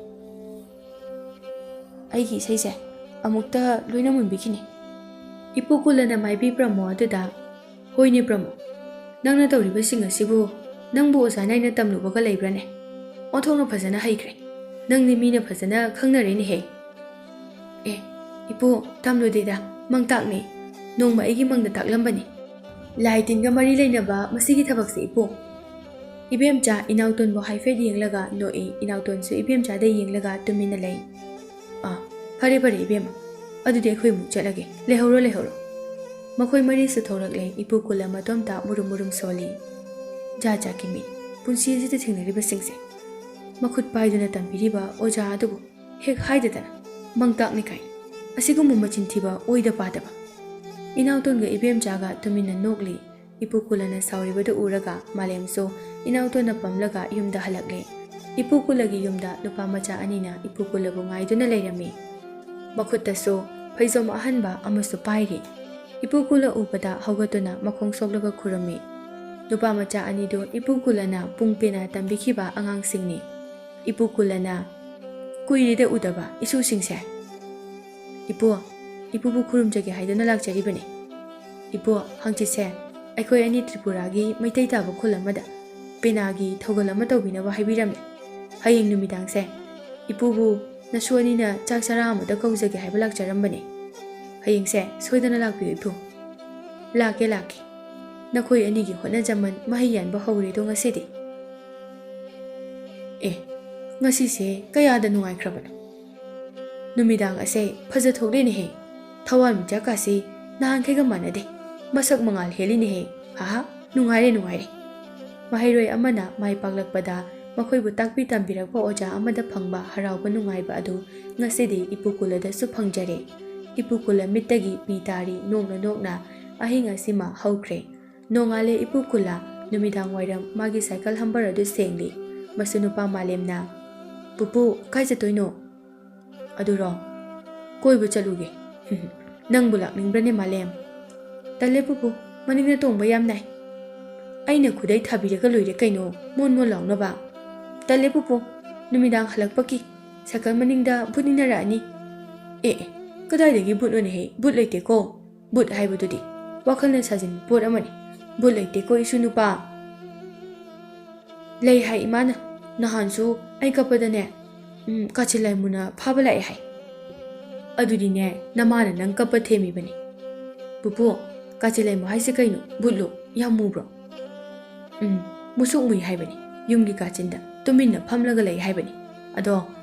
ꯑꯩꯒꯤ ꯏꯁꯩꯁꯦ ꯑꯃꯨꯛꯇ ꯂꯣꯏꯅ ꯃꯨꯟꯕꯤꯈꯤꯅꯤ꯫ ꯏꯄꯨ ꯀꯨꯜꯂꯅ ꯃꯥꯏꯕꯤ ꯄ꯭ꯔꯃꯣ ꯑꯗꯨꯗ, "ꯍꯣꯏꯅꯦ ꯄ꯭ꯔꯃꯣ, ꯅꯪꯅ ꯇꯧꯔꯤꯕꯁꯤꯡ ꯑꯁꯤꯕꯨ ꯅꯪꯕꯨ ꯑꯣꯖꯥ ꯅꯥꯏꯅ ꯇꯝꯂꯨꯕꯒ ꯂꯩꯕ꯭ꯔꯥꯅꯦ? ꯑꯣꯟꯊꯣꯛꯅ ꯐꯖꯅ ꯍꯩꯈ꯭ꯔꯦ꯫ ꯅꯪꯗꯤ ꯃꯤꯅ ꯐꯖꯅ ꯈꯪꯅꯔꯦꯅꯦꯍꯦ꯫" "ꯑꯦ, ꯏꯄꯨ, ꯇꯝꯂꯨꯗꯦꯗ, ꯃꯪꯇꯥꯛꯅꯤ꯫" ꯅꯣꯡꯃ ꯑꯩꯒꯤ ꯃꯪꯗ ꯇꯥꯛꯂꯝꯕꯅꯤ꯫ ꯂꯥꯏ ꯇꯤꯟꯒ ꯃꯔꯤ ꯂꯩꯅꯕ ꯃꯁꯤꯒꯤ ꯊꯕꯛꯁꯦ, ꯏꯄꯨ꯫ ꯏꯕꯦꯝꯆꯥ ꯏꯅꯥꯎꯇꯣꯟꯕꯨ ꯍꯥꯏꯐꯦꯠ ꯌꯦꯡꯂꯒ ꯅꯣꯛꯏ꯫ ꯏꯅꯥꯎꯇꯣꯟꯁꯨ ꯏꯕꯦꯝꯆꯥꯗ ꯌꯦꯡꯂꯒ ꯇꯨꯃꯤꯟꯅ ꯂꯩ꯫ "ꯑꯥ, ꯐꯔꯦ ꯐꯔꯦ ꯏꯕꯦꯝꯃ, ꯑꯗꯨꯗꯤ ꯑꯩꯈꯣꯏ ꯑꯃꯨꯛ ꯆꯠꯂꯒꯦ꯫ ꯂꯩꯍꯧꯔꯣ, ꯂꯩꯍꯧꯔꯣ꯫" ꯃꯈꯣꯏ ꯃꯔꯤꯁꯨ ꯊꯣꯔꯛꯂꯦ꯫ ꯏꯄꯨ ꯀꯨꯂ ꯃꯇꯣꯝꯇ ꯃꯨꯔꯨꯝ ꯃꯨꯔꯨꯝ ꯁꯣꯜꯂꯤ꯫ ꯖꯥꯠ ꯖꯥꯠꯀꯤ ꯃꯤ, ꯄꯨꯟꯁꯤ ꯑꯁꯤꯗ ꯊꯦꯡꯅꯔꯤꯕꯁꯤꯡꯁꯦ꯫ ꯃꯈꯨꯠ ꯄꯥꯏꯗꯨꯅ ꯇꯝꯕꯤꯔꯤꯕ ꯑꯣꯖꯥ ꯑꯗꯨꯕꯨ ꯍꯦꯛ ꯍꯥꯏꯗꯗꯅ ꯃꯪꯇꯥꯛꯅꯤ ꯀꯥꯏ꯫ ꯑꯁꯤꯒꯨꯝꯕ ꯃꯆꯤꯟ ꯊꯤꯕ ꯑꯣꯏꯗ ꯄꯥꯗꯕ꯫ ꯏꯅꯥꯎꯇꯣꯟꯒ ꯏꯕꯦꯝꯆꯥꯒ ꯇꯨꯃꯤꯟꯅ ꯅꯣꯛꯂꯤ꯫ ꯏꯄꯨ ꯀꯨꯂꯅ ꯁꯥꯎꯔꯤꯕꯗꯨ ꯎꯔꯒ ꯃꯥꯂꯦꯝꯁꯨ ꯏꯅꯥꯎꯇꯣꯟꯅ ꯄꯝꯂꯒ ꯌꯨꯝꯗ ꯍꯜꯂꯛꯂꯦ꯫ ꯏꯄꯨ ꯀꯨꯂꯒꯤ ꯌꯨꯝꯗ ꯅꯨꯄꯥ ꯃꯆꯥ ꯑꯅꯤꯅ ꯏꯄꯨ ꯀꯨꯂꯕꯨ ꯉꯥꯏꯗꯨꯅ ꯂꯩꯔꯝꯃꯤ꯫ ꯃꯈꯨꯠꯇꯁꯨ ꯐꯩꯖꯣꯝ ꯑꯍꯟꯕ ꯑꯃꯁꯨ ꯄꯥꯏꯔꯤ꯫ ꯏꯄꯨ ꯀꯨꯂ ꯎꯕꯗ ꯍꯧꯒꯠꯇꯨꯅ ꯃꯈꯣꯡ ꯁꯣꯛꯂꯒ ꯈꯨꯔꯨꯝꯃꯤ꯫ ꯅꯨꯄꯥ ꯃꯆꯥ ꯑꯅꯤꯗꯨ ꯏꯄꯨ ꯀꯨꯂꯅ ꯄꯨꯡ ꯄꯦꯟꯅ ꯇꯝꯕꯤꯈꯤꯕ ꯑꯉꯥꯡꯁꯤꯡꯅꯤ꯫ ꯏꯄꯨ ꯀꯨꯂꯅ, "ꯀꯨꯏꯔꯦꯗ ꯎꯗꯕ ꯏꯁꯨꯁꯤꯡꯁꯦ꯫" "ꯏꯄꯨ, ꯏꯄꯨꯕꯨ ꯈꯨꯔꯨꯝꯖꯒꯦ ꯍꯥꯏꯗꯨꯅ ꯂꯥꯛꯆꯔꯤꯕꯅꯤ꯫ ꯏꯄꯨ, ꯍꯪꯆꯤꯠꯁꯦ ꯑꯩꯈꯣꯏ ꯑꯅꯤ ꯇ꯭ꯔꯤꯄꯨꯔꯥꯒꯤ ꯃꯩꯇꯩ ꯇꯥꯕ ꯈꯨꯜ ꯑꯃꯗ ꯄꯦꯅꯥꯒꯤ ꯊꯧꯒꯜ ꯑꯃ ꯇꯧꯕꯤꯅꯕ ꯍꯥꯏꯕꯤꯔꯝꯃꯤ꯫ ꯍꯌꯦꯡ ꯅꯨꯃꯤꯗꯥꯡꯁꯦ ꯏꯄꯨꯕꯨ ꯅꯁꯨ ꯑꯅꯤꯅ ꯆꯥꯛ ꯆꯔꯥ ꯑꯃꯗ ꯀꯧꯖꯒꯦ ꯍꯥꯏꯕ ꯂꯥꯛꯆꯔꯝꯕꯅꯤ꯫ ꯍꯌꯦꯡꯁꯦ ꯁꯣꯏꯗꯅ ꯂꯥꯛꯄꯤꯌꯨ ꯏꯄꯨ꯫" "ꯂꯥꯛꯀꯦ, ꯂꯥꯛꯀꯦ꯫ ꯅꯈꯣꯏ ꯑꯅꯤꯒꯤ ꯍꯣꯠꯅꯖꯃꯟ ꯃꯍꯩ ꯌꯥꯟꯕ ꯍꯧꯔꯦꯗꯣ ꯉꯁꯤꯗꯤ꯫" "ꯑꯦ, ꯉꯁꯤꯁꯦ ꯀꯌꯥꯗ ꯅꯨꯡꯉꯥꯏꯈ꯭ꯔꯕꯅꯣ꯫ ꯅꯨꯃꯤꯗꯥꯡ ꯑꯁꯦ ꯐꯖꯊꯣꯛꯂꯦꯅꯦꯍꯦ꯫ ꯊꯋꯥꯟꯃꯤꯆꯥꯛꯀꯥꯁꯤ ꯅꯍꯥꯟꯈꯩꯒ ꯃꯥꯟꯅꯗꯦ꯫ ꯃꯁꯛ ꯃꯉꯥꯜ ꯍꯦꯜꯂꯤꯅꯦꯍꯦ꯫ ꯑꯍꯥ, ꯅꯨꯡꯉꯥꯏꯔꯦ, ꯅꯨꯡꯉꯥꯏꯔꯦ꯫" ꯃꯍꯩꯔꯣꯏ ꯑꯃꯅ ꯃꯥꯏ ꯄꯥꯛꯂꯛꯄꯗ ꯃꯈꯣꯏꯕꯨ ꯇꯥꯛꯄꯤ ꯇꯝꯕꯤꯔꯛꯄ ꯑꯣꯖꯥ ꯑꯃꯗ ꯐꯪꯕ ꯍꯔꯥꯎꯕ ꯅꯨꯡꯉꯥꯏꯕ ꯑꯗꯨ ꯉꯁꯤꯗꯤ ꯏꯄꯨ ꯀꯨꯂꯗꯁꯨ ꯐꯪꯖꯔꯦ꯫ ꯏꯄꯨ ꯀꯨꯂ ꯃꯤꯠꯇꯒꯤ ꯄꯤ ꯇꯥꯔꯤ, ꯅꯣꯛꯅ ꯅꯣꯛꯅ ꯑꯍꯤꯡ ꯑꯁꯤꯃ ꯍꯧꯈ꯭ꯔꯦ꯫ ꯅꯣꯡꯉꯥꯜꯂꯦ ꯏꯄꯨ ꯀꯨꯂ꯫ ꯅꯨꯃꯤꯗꯥꯡ ꯋꯥꯏꯔꯝ ꯃꯥꯒꯤ ꯁꯥꯏꯀꯜ ꯍꯝꯕꯔ ꯑꯗꯨ ꯁꯦꯡꯂꯤ꯫ ꯃꯁꯨ ꯅꯨꯄꯥ ꯃꯥꯂꯦꯝꯅ, "ꯄꯨꯄꯨ, ꯀꯥꯏ ꯆꯠꯇꯣꯏꯅꯣ?" "ꯑꯗꯨꯔꯣ? ꯀꯣꯏꯕ ꯆꯠꯂꯨꯒꯦ꯫" "ꯅꯪꯕꯨ ꯂꯥꯛꯅꯤꯡꯕ꯭ꯔꯅꯦ ꯃꯥꯂꯦꯝ?" "ꯇꯜꯂꯦ ꯄꯨꯄꯨ, ꯃꯅꯤꯡꯗ ꯇꯣꯡꯕ ꯌꯥꯝ ꯅꯥꯏ꯫" "ꯑꯩꯅ ꯈꯨꯗꯩ ꯊꯥꯕꯤꯔꯒ ꯂꯣꯏꯔꯦ ꯀꯩꯅꯣ, ꯃꯣꯟ ꯃꯣꯟ ꯂꯥꯎꯅꯕ꯫" "ꯇꯜꯂꯦ ꯄꯨꯄꯨ, ꯅꯨꯃꯤꯗꯥꯡ ꯍꯜꯂꯛꯄꯒꯤ ꯁꯥꯏꯀꯜ ꯃꯅꯤꯡꯗ ꯚꯨꯠ ꯏꯟꯅꯔꯛꯑꯅꯤ꯫" "ꯑꯦ, ꯑꯦ, ꯀꯗꯥꯏꯗꯒꯤ ꯚꯨꯠꯅꯣꯅꯦꯍꯦ? ꯚꯨꯠ ꯂꯩꯇꯦꯀꯣ꯫ ꯚꯨꯠ ꯍꯥꯏꯕꯗꯨꯗꯤ ꯋꯥꯈꯜꯅ ꯁꯥꯖꯤꯟꯕ ꯄꯣꯠ ꯑꯃꯅꯤ꯫ ꯚꯨꯠ ꯂꯩꯇꯦꯀꯣ ꯏꯁꯨ ꯅꯨꯄꯥ꯫" "ꯂꯩ ꯍꯥꯏ ꯏꯃꯥꯅ꯫ ꯅꯍꯥꯟꯁꯨ ꯑꯩ ꯀꯞꯄꯗꯅꯦ, ꯎꯝ, ꯀꯥꯆꯤꯟ ꯂꯥꯏꯃꯨꯅ ꯐꯥꯕ ꯂꯥꯛꯑꯦ ꯍꯥꯏ꯫" "ꯑꯗꯨꯗꯤꯅꯦ, ꯅꯃꯥꯅ ꯅꯪ ꯀꯞꯄ ꯊꯦꯝꯃꯤꯕꯅꯤ꯫" "ꯄꯨꯄꯨ, ꯀꯥꯆꯤꯟ ꯂꯩꯃꯨ ꯍꯥꯏꯁꯦ ꯀꯩꯅꯣ? ꯕꯨꯠꯂꯣ? ꯌꯥꯝ ꯃꯨꯕ꯭ꯔꯣ?" "ꯎꯝ, ꯃꯨꯁꯨꯛ ꯃꯨꯏ ꯍꯥꯏꯕꯅꯤ꯫ ꯌꯨꯝꯒꯤ ꯀꯥꯆꯤꯟꯗ ꯇꯨꯃꯤꯟꯅ ꯐꯝꯂꯒ ꯂꯩ ꯍꯥꯏꯕꯅꯤ꯫ ꯑꯗꯣ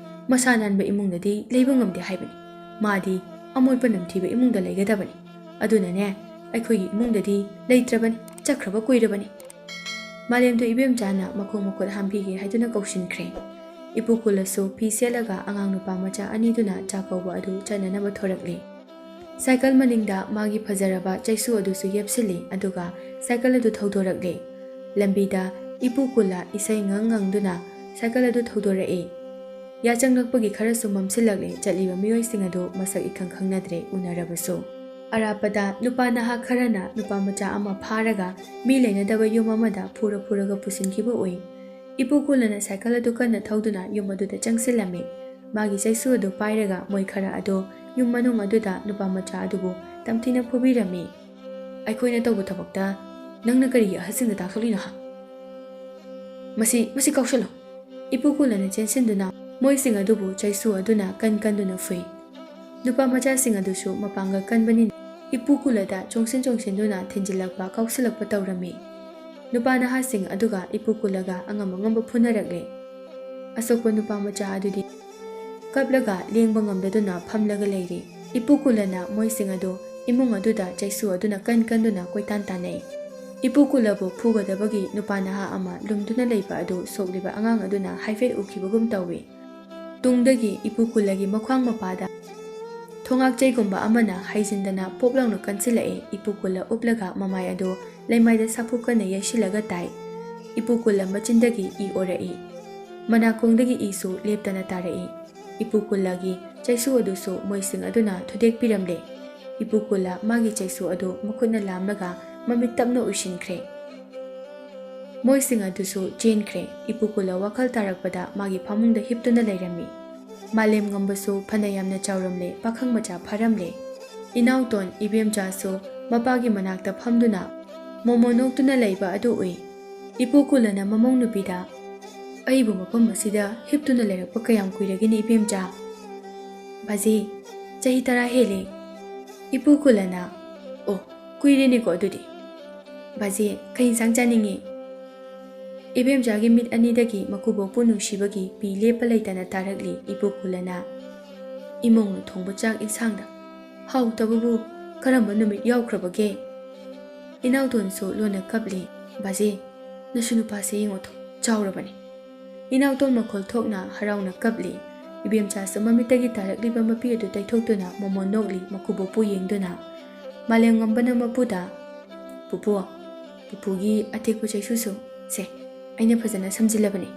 ꯃꯁꯥ ꯅꯥꯟꯕ ꯏꯃꯨꯡꯗꯗꯤ ꯂꯩꯕ ꯉꯝꯗꯦ ꯍꯥꯏꯕꯅꯤ꯫ ꯃꯥꯗꯤ ꯑꯃꯣꯠꯄ ꯅꯝꯊꯤꯕ ꯏꯃꯨꯡꯗ ꯂꯩꯒꯗꯕꯅꯤ꯫ ꯑꯗꯨꯅꯅꯦ, ꯑꯩꯈꯣꯏꯒꯤ ꯏꯃꯨꯡꯗꯗꯤ ꯂꯩꯇ꯭ꯔꯕꯅꯤ, ꯆꯠꯈ꯭ꯔꯕ ꯀꯨꯏꯔꯕꯅꯤ꯫" ꯃꯥꯂꯦꯝꯗꯨ ꯏꯕꯦꯝꯆꯥꯅ ꯃꯈꯣꯡ ꯃꯈꯨꯠ ꯍꯥꯝꯕꯤꯒꯦ ꯍꯥꯏꯗꯨꯅ ꯀꯧꯁꯤꯟꯈ꯭ꯔꯦ꯫ ꯏꯄꯨ ꯀꯨꯜꯂꯁꯨ ꯐꯤ ꯁꯦꯠꯂꯒ ꯑꯉꯥꯡ ꯅꯨꯄꯥ ꯃꯆꯥ ꯑꯅꯤꯗꯨꯅ ꯆꯥꯛ ꯀꯧꯕ ꯑꯗꯨ ꯆꯠꯅꯅꯕ ꯊꯣꯔꯛꯂꯦ꯫ ꯁꯥꯏꯀꯜ ꯃꯅꯤꯡꯗ ꯃꯥꯒꯤ ꯐꯖꯔꯕ ꯆꯩꯁꯨ ꯑꯗꯨꯁꯨ ꯌꯦꯞꯁꯤꯜꯂꯤ, ꯑꯗꯨꯒ ꯁꯥꯏꯀꯜ ꯑꯗꯨ ꯊꯧꯗꯣꯔꯛꯂꯦ꯫ ꯂꯝꯕꯤꯗ ꯏꯄꯨ ꯀꯨꯜꯂ ꯏꯁꯩ ꯉꯪ ꯉꯪꯗꯨꯅ ꯁꯥꯏꯀꯜ ꯑꯗꯨ ꯊꯧꯗꯣꯔꯛꯏ꯫ ꯌꯥꯆꯪꯂꯛꯄꯒꯤ ꯈꯔꯁꯨ ꯃꯝꯁꯤꯜꯂꯛꯂꯦ꯫ ꯆꯠꯂꯤꯕ ꯃꯤꯑꯣꯏꯁꯤꯡ ꯑꯗꯨ ꯃꯁꯛ ꯏꯈꯪ ꯈꯪꯅꯗ꯭ꯔꯦ꯫ ꯎꯅꯔꯕꯁꯨ ꯑꯔꯥꯞꯄꯗ ꯅꯨꯄꯥ ꯅꯍꯥ ꯈꯔꯅ ꯅꯨꯄꯥ ꯃꯆꯥ ꯑꯃ ꯐꯥꯔꯒ ꯃꯤ ꯂꯩꯅꯗꯕ ꯌꯨꯝ ꯑꯃꯗ ꯐꯨꯔ ꯐꯨꯔꯒ ꯄꯨꯁꯤꯟꯈꯤꯕ ꯎꯏ꯫ ꯏꯄꯨ ꯀꯨꯜꯂꯅ ꯁꯥꯏꯀꯜ ꯑꯗꯨ ꯀꯟꯅ ꯊꯧꯗꯨꯅ ꯌꯨꯝ ꯑꯗꯨꯗ ꯆꯪꯁꯤꯜꯂꯝꯃꯤ꯫ ꯃꯥꯒꯤ ꯆꯩꯁꯨ ꯑꯗꯨ ꯄꯥꯏꯔꯒ ꯃꯣꯏ ꯈꯔ ꯑꯗꯨ ꯌꯨꯝ ꯃꯅꯨꯡ ꯑꯗꯨꯗ ꯅꯨꯄꯥ ꯃꯆꯥ ꯑꯗꯨꯕꯨ ꯇꯝꯊꯤꯅ ꯐꯨꯕꯤꯔꯝꯃꯤ꯫ "ꯑꯩꯈꯣꯏꯅ ꯇꯧꯕ ꯊꯕꯛꯇ ꯅꯪꯅ ꯀꯔꯤꯒꯤ ꯑꯍꯜꯁꯤꯡꯗ ꯇꯥꯛꯊꯣꯛꯂꯤꯅꯣ ꯍꯥ? ꯃꯁꯤ, ꯃꯁꯤ ꯀꯥꯎꯁꯜꯂꯣ!" ꯏꯄꯨ ꯀꯨꯜꯂꯅ ꯆꯦꯟꯁꯤꯟꯗꯨꯅ ꯃꯣꯏꯁꯤꯡ ꯑꯗꯨꯕꯨ ꯆꯩꯁꯨ ꯑꯗꯨꯅ ꯀꯟ ꯀꯟꯗꯨꯅ ꯐꯨꯏ꯫ ꯅꯨꯄꯥ ꯃꯆꯥꯁꯤꯡ ꯑꯗꯨꯁꯨ ꯃꯄꯥꯡꯒꯜ ꯀꯟꯕꯅꯤꯅ ꯏꯄꯨ ꯀꯨꯜꯂꯗ ꯆꯣꯡꯁꯤꯟ ꯆꯣꯡꯁꯤꯟꯗꯨꯅ ꯊꯤꯟꯖꯤꯜꯂꯛꯄ, ꯀꯥꯎꯁꯤꯜꯂꯛꯄ ꯇꯧꯔꯝꯃꯤ꯫ ꯅꯨꯄꯥ ꯅꯍꯥꯁꯤꯡ ꯑꯗꯨꯒ ꯏꯄꯨ ꯀꯨꯜꯂꯒ ꯑꯉꯝ ꯑꯉꯝꯕ ꯐꯨꯅꯔꯛꯂꯦ꯫ ꯑꯁꯣꯛꯄ ꯅꯨꯄꯥ ꯃꯆꯥ ꯑꯗꯨꯗꯤ ꯀꯞꯂꯒ ꯂꯦꯡꯕ ꯉꯝꯗꯗꯨꯅ ꯐꯝꯂꯒ ꯂꯩꯔꯤ꯫ ꯏꯄꯨ ꯀꯨꯜꯂꯅ ꯃꯣꯏꯁꯤꯡ ꯑꯗꯨ ꯏꯃꯨꯡ ꯑꯗꯨꯗ ꯆꯩꯁꯨ ꯑꯗꯨꯅ ꯀꯟ ꯀꯟꯗꯨꯅ ꯀꯣꯏꯇꯥꯟ ꯇꯥꯟꯅꯩ꯫ ꯏꯄꯨ ꯀꯨꯜꯂꯕꯨ ꯐꯨꯒꯗꯕꯒꯤ ꯅꯨꯄꯥ ꯅꯍꯥ ꯑꯃ ꯂꯨꯝꯗꯨꯅ ꯂꯩꯕ ꯑꯗꯨ ꯁꯣꯛꯂꯤꯕ ꯑꯉꯥꯡ ꯑꯗꯨꯅ ꯍꯥꯏꯐꯦꯠ ꯎꯈꯤꯕꯒꯨꯝ ꯇꯧꯏ꯫ ꯇꯨꯡꯗꯒꯤ ꯏꯄꯨ ꯀꯨꯜꯂꯒꯤ ꯃꯈ꯭ꯋꯥꯡ ꯃꯄꯥꯗ ꯊꯣꯉꯥꯛꯆꯩꯒꯨꯝꯕ ꯑꯃꯅ ꯍꯩꯖꯤꯟꯗꯅ ꯄꯣꯞ ꯂꯥꯎꯅ ꯀꯟꯁꯤꯜꯂꯛꯏ꯫ ꯏꯄꯨ ꯀꯨꯜꯂ ꯎꯞꯂꯒ ꯃꯃꯥꯏ ꯑꯗꯨ ꯂꯩꯃꯥꯏꯗ ꯁꯥꯐꯨ ꯀꯟꯅ ꯌꯩꯁꯤꯜꯂꯒ ꯇꯥꯏ꯫ ꯏꯄꯨ ꯀꯨꯜꯂ ꯃꯆꯤꯟꯗꯒꯤ ꯏ ꯑꯣꯔꯛꯏ꯫ ꯃꯅꯥꯀꯣꯡꯗꯒꯤ ꯏꯁꯨ ꯂꯦꯞꯇꯅ ꯇꯥꯔꯛꯏ꯫ ꯏꯄꯨ ꯀꯨꯜꯂꯒꯤ ꯆꯩꯁꯨ ꯑꯗꯨꯁꯨ ꯃꯣꯏꯁꯤꯡ ꯑꯗꯨꯅ ꯊꯨꯗꯦꯛꯄꯤꯔꯝꯂꯦ꯫ ꯏꯄꯨ ꯀꯨꯜꯂ ꯃꯥꯒꯤ ꯆꯩꯁꯨ ꯑꯗꯨ ꯃꯈꯨꯠꯅ ꯂꯥꯝꯂꯒ ꯃꯃꯤꯠ ꯇꯞꯅ ꯎꯏꯁꯤꯟꯈ꯭ꯔꯦ꯫ ꯃꯣꯏꯁꯤꯡ ꯑꯗꯨꯁꯨ ꯆꯦꯟꯈ꯭ꯔꯦ꯫ ꯏꯄꯨ ꯀꯨꯜꯂ ꯋꯥꯈꯜ ꯇꯥꯔꯛꯄꯗ ꯃꯥꯒꯤ ꯐꯃꯨꯡꯗ ꯍꯤꯞꯇꯨꯅ ꯂꯩꯔꯝꯃꯤ꯫ ꯃꯥꯂꯦꯝ ꯉꯝꯕꯁꯨ ꯐꯅ ꯌꯥꯝꯅ ꯆꯥꯎꯔꯝꯂꯦ, ꯄꯥꯈꯪ ꯃꯆꯥ ꯐꯥꯔꯝꯂꯦ꯫ ꯏꯅꯥꯎꯇꯣꯟ ꯏꯕꯦꯝꯆꯥꯁꯨ ꯃꯄꯥꯒꯤ ꯃꯅꯥꯛꯇ ꯐꯝꯗꯨꯅ ꯃꯣꯃꯣ ꯅꯣꯛꯇꯨꯅ ꯂꯩꯕ ꯑꯗꯨ ꯎꯏ꯫ ꯏꯄꯨ ꯀꯨꯜꯂꯅ ꯃꯃꯧ ꯅꯨꯄꯤꯗ, "ꯑꯩꯕꯨ ꯃꯐꯝ ꯑꯁꯤꯗ ꯍꯤꯞꯇꯨꯅ ꯂꯩꯔꯛꯄ ꯀꯌꯥꯝ ꯀꯨꯏꯔꯒꯦꯅꯦ ꯏꯕꯦꯝꯆꯥ?" "ꯕꯥꯖꯤ, ꯆꯍꯤ ꯇꯔꯥ ꯍꯦꯜꯂꯦ꯫" ꯏꯄꯨ ꯀꯨꯜꯂꯅ, "ꯑꯣ, ꯀꯨꯏꯔꯦꯅꯦꯀꯣ ꯑꯗꯨꯗꯤ꯫ ꯕꯥꯖꯦ, ꯀꯩ ꯏꯟꯁꯥꯡ ꯆꯥꯅꯤꯡꯉꯤ?" ꯏꯕꯦꯝꯆꯥꯒꯤ ꯃꯤꯠ ꯑꯅꯤꯗꯒꯤ ꯃꯀꯨꯕꯣꯛꯄꯨ ꯅꯨꯡꯁꯤꯕꯒꯤ ꯄꯤ ꯂꯦꯞꯄ ꯂꯩꯇꯅ ꯇꯥꯔꯛꯂꯤ ꯏꯄꯨ ꯀꯨꯜꯂꯅ꯫ ꯏꯃꯧꯅ ꯊꯣꯡꯕ ꯆꯥꯛ ꯏꯟꯁꯥꯡꯗ ꯍꯥꯎꯇꯕꯕꯨ ꯀꯔꯝꯕ ꯅꯨꯃꯤꯠ ꯌꯥꯎꯈ꯭ꯔꯕꯒꯦ? ꯏꯅꯥꯎꯇꯣꯟꯁꯨ ꯂꯣꯟꯅ ꯀꯞꯂꯤ꯫ "ꯕꯥꯖꯦ, ꯅꯁꯨ ꯅꯨꯄꯥꯁꯦ ꯌꯦꯡꯉꯣ ꯇꯣ, ꯆꯥꯎꯔꯕꯅꯤ꯫" ꯏꯅꯥꯎꯇꯣꯟ ꯃꯈꯣꯜ ꯊꯣꯛꯅ ꯍꯔꯥꯎꯅ ꯀꯞꯂꯤ꯫ ꯏꯕꯦꯝꯆꯥꯁꯨ ꯃꯃꯤꯠꯇꯒꯤ ꯇꯥꯔꯛꯂꯤꯕ ꯃꯄꯤ ꯑꯗꯨ ꯇꯩꯊꯣꯛꯇꯨꯅ ꯃꯃꯣꯟ ꯅꯣꯛꯂꯤ ꯃꯀꯨꯕꯣꯛꯄꯨ ꯌꯦꯡꯗꯨꯅ꯫ ꯃꯥꯂꯦꯝꯉꯝꯕꯅ ꯃꯄꯨꯗ, "ꯄꯨꯄꯨ, ꯄꯨꯄꯨꯒꯤ ꯑꯇꯦꯛꯄ ꯆꯩꯁꯨꯁꯨ, ꯁꯦ, ꯑꯩꯅ ꯐꯖꯅ ꯁꯝꯖꯤꯜꯂꯕꯅꯤ꯫"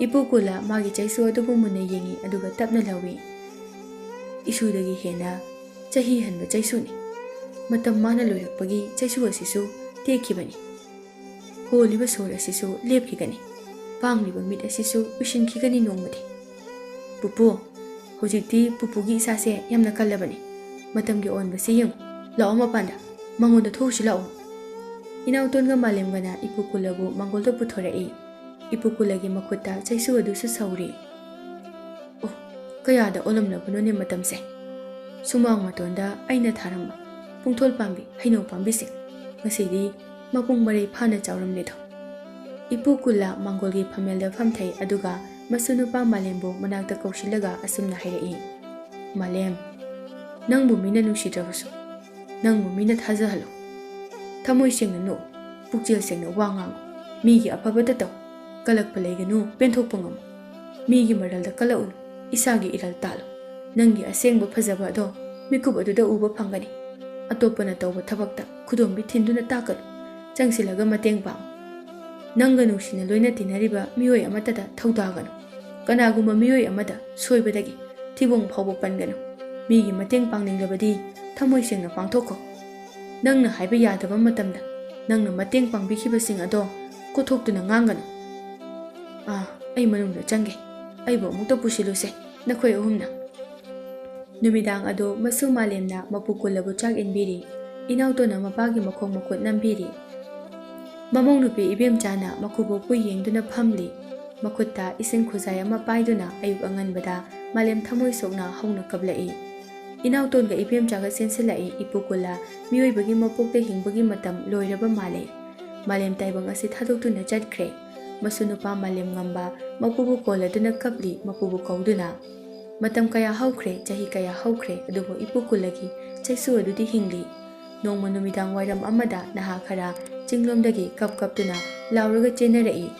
ꯏꯄꯨ ꯀꯨꯜꯂ ꯃꯥꯒꯤ ꯆꯩꯁꯨ ꯑꯗꯨꯕꯨ ꯃꯨꯟꯅ ꯌꯦꯡꯉꯤ, ꯑꯗꯨꯒ ꯇꯞꯅ ꯂꯧꯏ꯫ "ꯏꯁꯨꯗꯒꯤ ꯍꯦꯟꯅ ꯆꯍꯤ ꯍꯟꯕ ꯆꯩꯁꯨꯅꯤ꯫ ꯃꯇꯝ ꯃꯥꯅ ꯂꯣꯏꯔꯛꯄꯒꯤ ꯆꯩꯁꯨ ꯑꯁꯤꯁꯨ ꯇꯦꯛꯈꯤꯕꯅꯤ꯫ ꯍꯣꯜꯂꯤꯕ ꯁꯣꯔ ꯑꯁꯤꯁꯨ ꯂꯦꯞꯈꯤꯒꯅꯤ꯫ ꯄꯥꯡꯂꯤꯕ ꯃꯤꯠ ꯑꯁꯤꯁꯨ ꯎꯏꯁꯤꯟꯈꯤꯒꯅꯤ ꯅꯣꯡꯃꯗꯤ꯫ ꯄꯨꯄꯨ, ꯍꯧꯖꯤꯛꯇꯤ ꯄꯨꯄꯨꯒꯤ ꯏꯁꯥꯁꯦ ꯌꯥꯝꯅ ꯀꯜꯂꯕꯅꯤ꯫ ꯃꯇꯝꯒꯤ ꯑꯑꯣꯟꯕꯁꯤ ꯌꯦꯡꯉꯨ꯫ ꯂꯥꯛꯑꯣ ꯃꯄꯥꯟꯗ, ꯃꯉꯣꯟꯗ ꯊꯣꯛꯎꯁꯤ ꯂꯥꯛꯑꯣ꯫" ꯏꯅꯥꯎꯇꯣꯟꯒ ꯃꯥꯂꯦꯝꯒꯅ ꯏꯄꯨ ꯀꯨꯜꯂꯕꯨ ꯃꯥꯡꯒꯣꯜꯗ ꯄꯨꯊꯣꯔꯛꯏ꯫ ꯏꯄꯨ ꯀꯨꯜꯂꯒꯤ ꯃꯈꯨꯠꯇ ꯆꯩꯁꯨ ꯑꯗꯨꯁꯨ ꯁꯧꯔꯤ꯫ "ꯑꯣ, ꯀꯌꯥꯗ ꯑꯣꯜꯂꯝꯂꯕꯅꯣꯅꯦ ꯃꯇꯝꯁꯦ! ꯁꯨꯃꯥꯡ ꯃꯇꯣꯟꯗ ꯑꯩꯅ ꯊꯥꯔꯝꯕ ꯄꯨꯡꯊꯣꯜ ꯄꯥꯝꯕꯤ, ꯍꯩꯅꯧ ꯄꯥꯝꯕꯤꯁꯤꯡ ꯉꯁꯤꯗꯤ ꯃꯄꯨꯡ ꯃꯔꯩ ꯐꯥꯅ ꯆꯥꯎꯔꯝꯂꯦꯗꯣ꯫" ꯏꯄꯨ ꯀꯨꯜꯂ ꯃꯥꯡꯒꯣꯜꯒꯤ ꯐꯝꯃꯦꯜꯗ ꯐꯝꯊꯩ, ꯑꯗꯨꯒ ꯃꯁꯨ ꯅꯨꯄꯥ ꯃꯥꯂꯦꯝꯕꯨ ꯃꯅꯥꯛꯇ ꯀꯧꯁꯤꯜꯂꯒ ꯑꯁꯨꯝꯅ ꯍꯥꯏꯔꯛꯏ, "ꯃꯥꯂꯦꯝ, ꯅꯪꯕꯨ ꯃꯤꯅ ꯅꯨꯡꯁꯤꯗ꯭ꯔꯕꯁꯨ, ꯅꯪꯕꯨ ꯃꯤꯅ ꯊꯥꯖꯍꯜꯂꯨ꯫ ꯊꯃꯣꯏ ꯁꯦꯡꯅ ꯅꯣꯛꯎ, ꯄꯨꯛꯆꯦꯜ ꯁꯦꯡꯅ ꯋꯥ ꯉꯥꯡꯉꯨ, ꯃꯤꯒꯤ ꯑꯐꯕꯇ ꯇꯧ꯫ ꯀꯜꯂꯛꯄ ꯂꯩꯒꯅꯨ, ꯄꯦꯟꯊꯣꯛꯄ ꯉꯝꯃꯨ꯫ ꯃꯤꯒꯤ ꯃꯔꯜꯗ ꯀꯜꯂꯛꯎꯅꯨ, ꯏꯁꯥꯒꯤ ꯏꯔꯜ ꯇꯥꯜꯂꯨ꯫ ꯅꯪꯒꯤ ꯑꯁꯦꯡꯕ ꯐꯖꯕ ꯑꯗꯣ ꯃꯤꯀꯨꯞ ꯑꯗꯨꯗ ꯎꯕ ꯐꯪꯒꯅꯤ꯫ ꯑꯇꯣꯞꯄꯅ ꯇꯧꯕ ꯊꯕꯛꯇ ꯈꯨꯗꯣꯝꯕꯤ ꯊꯤꯟꯗꯨꯅ ꯇꯥꯛꯀꯅꯨ, ꯆꯪꯁꯤꯜꯂꯒ ꯃꯇꯦꯡ ꯄꯥꯡꯉꯨ꯫ ꯅꯪꯒ ꯅꯨꯡꯁꯤꯅ ꯂꯣꯏꯅ ꯇꯤꯟꯅꯔꯤꯕ ꯃꯤꯑꯣꯏ ꯑꯃꯠꯇꯗ ꯊꯧꯗꯥꯒꯅꯨ꯫ ꯀꯅꯥꯒꯨꯝꯕ ꯃꯤꯑꯣꯏ ꯑꯃꯗ ꯁꯣꯏꯕꯗꯒꯤ ꯊꯤꯕꯣꯡ ꯐꯥꯎꯕ ꯄꯟꯒꯅꯨ꯫ ꯃꯤꯒꯤ ꯃꯇꯦꯡ ꯄꯥꯡꯅꯤꯡꯂꯕꯗꯤ ꯊꯃꯣꯏ ꯁꯦꯡꯅ ꯄꯥꯡꯊꯣꯛꯈꯣ꯫ ꯅꯪꯅ ꯍꯥꯏꯕ ꯌꯥꯗꯕ ꯃꯇꯝꯗ ꯅꯪꯅ ꯃꯇꯦꯡ ꯄꯥꯡꯕꯤꯈꯤꯕꯁꯤꯡ ꯑꯗꯣ ꯀꯣꯠꯊꯣꯛꯇꯨꯅ ꯉꯥꯡꯒꯅꯨ꯫ ꯑꯥ, ꯑꯩ ꯃꯅꯨꯡꯗ ꯆꯪꯒꯦ꯫ ꯑꯩꯕꯨ ꯑꯃꯨꯛꯇ ꯄꯨꯁꯤꯜꯂꯨꯁꯦ, ꯅꯈꯣꯏ ꯑꯍꯨꯝꯅ꯫" ꯅꯨꯃꯤꯗꯥꯡ ꯑꯗꯨ ꯃꯁꯨ ꯃꯥꯂꯦꯝꯅ ꯃꯄꯨ ꯀꯨꯜꯂꯕꯨ ꯆꯥꯛ ꯏꯟꯕꯤꯔꯤ꯫ ꯏꯅꯥꯎꯇꯣꯟꯅ ꯃꯄꯥꯒꯤ ꯃꯈꯣꯡ ꯃꯈꯨꯠ ꯅꯝꯕꯤꯔꯤ꯫ ꯃꯃꯧ ꯅꯨꯄꯤ ꯏꯕꯦꯝꯆꯥꯅ ꯃꯀꯨꯕꯣꯛꯄꯨ ꯌꯦꯡꯗꯨꯅ ꯐꯝꯂꯤ꯫ ꯃꯈꯨꯠꯇ ꯏꯁꯤꯡ ꯈꯨꯖꯥꯏ ꯑꯃ ꯄꯥꯏꯗꯨꯅ ꯑꯌꯨꯛ ꯑꯉꯟꯕꯗ ꯃꯥꯂꯦꯝ ꯊꯃꯣꯏ ꯁꯣꯛꯅ ꯍꯧꯅ ꯀꯞꯂꯛꯏ꯫ ꯏꯅꯥꯎꯇꯣꯟꯒ ꯏꯕꯦꯝꯆꯥꯒ ꯆꯦꯟꯁꯤꯜꯂꯛꯏ꯫ ꯏꯄꯨ ꯀꯨꯂꯥ ꯃꯤꯑꯣꯏꯕꯒꯤ ꯃꯄꯣꯛꯇ ꯍꯤꯡꯕꯒꯤ ꯃꯇꯝ ꯂꯣꯏꯔꯕ ꯃꯥꯜꯂꯦ꯫ ꯃꯥꯂꯦꯝ ꯇꯥꯏꯕꯪ ꯑꯁꯤ ꯊꯥꯗꯣꯛꯇꯨꯅ ꯆꯠꯈ꯭ꯔꯦ꯫ ꯃꯁꯨ ꯅꯨꯄꯥ ꯃꯥꯂꯦꯝ ꯉꯝꯕ ꯃꯄꯨꯕꯨ ꯀꯣꯜꯂꯗꯨꯅ ꯀꯞꯂꯤ, ꯃꯄꯨꯕꯨ ꯀꯧꯗꯨꯅ꯫ ꯃꯇꯝ ꯀꯌꯥ ꯍꯧꯈ꯭ꯔꯦ, ꯆꯍꯤ ꯀꯌꯥ ꯍꯧꯈ꯭ꯔꯦ, ꯑꯗꯨꯕꯨ ꯏꯄꯨ ꯀꯨꯂꯥꯒꯤ ꯆꯩꯁꯨ ꯑꯗꯨꯗꯤ ꯍꯤꯡꯂꯤ꯫ ꯅꯣꯡꯃ ꯅꯨꯃꯤꯗꯥꯡ ꯋꯥꯏꯔꯝ ꯑꯃꯗ ꯅꯍꯥ ꯈꯔ ꯆꯤꯡꯂꯣꯝꯗꯒꯤ ꯀꯞ ꯀꯞꯇꯨꯅ ꯂꯥꯎꯔꯒ ꯆꯦꯟꯅꯔꯛꯏ꯫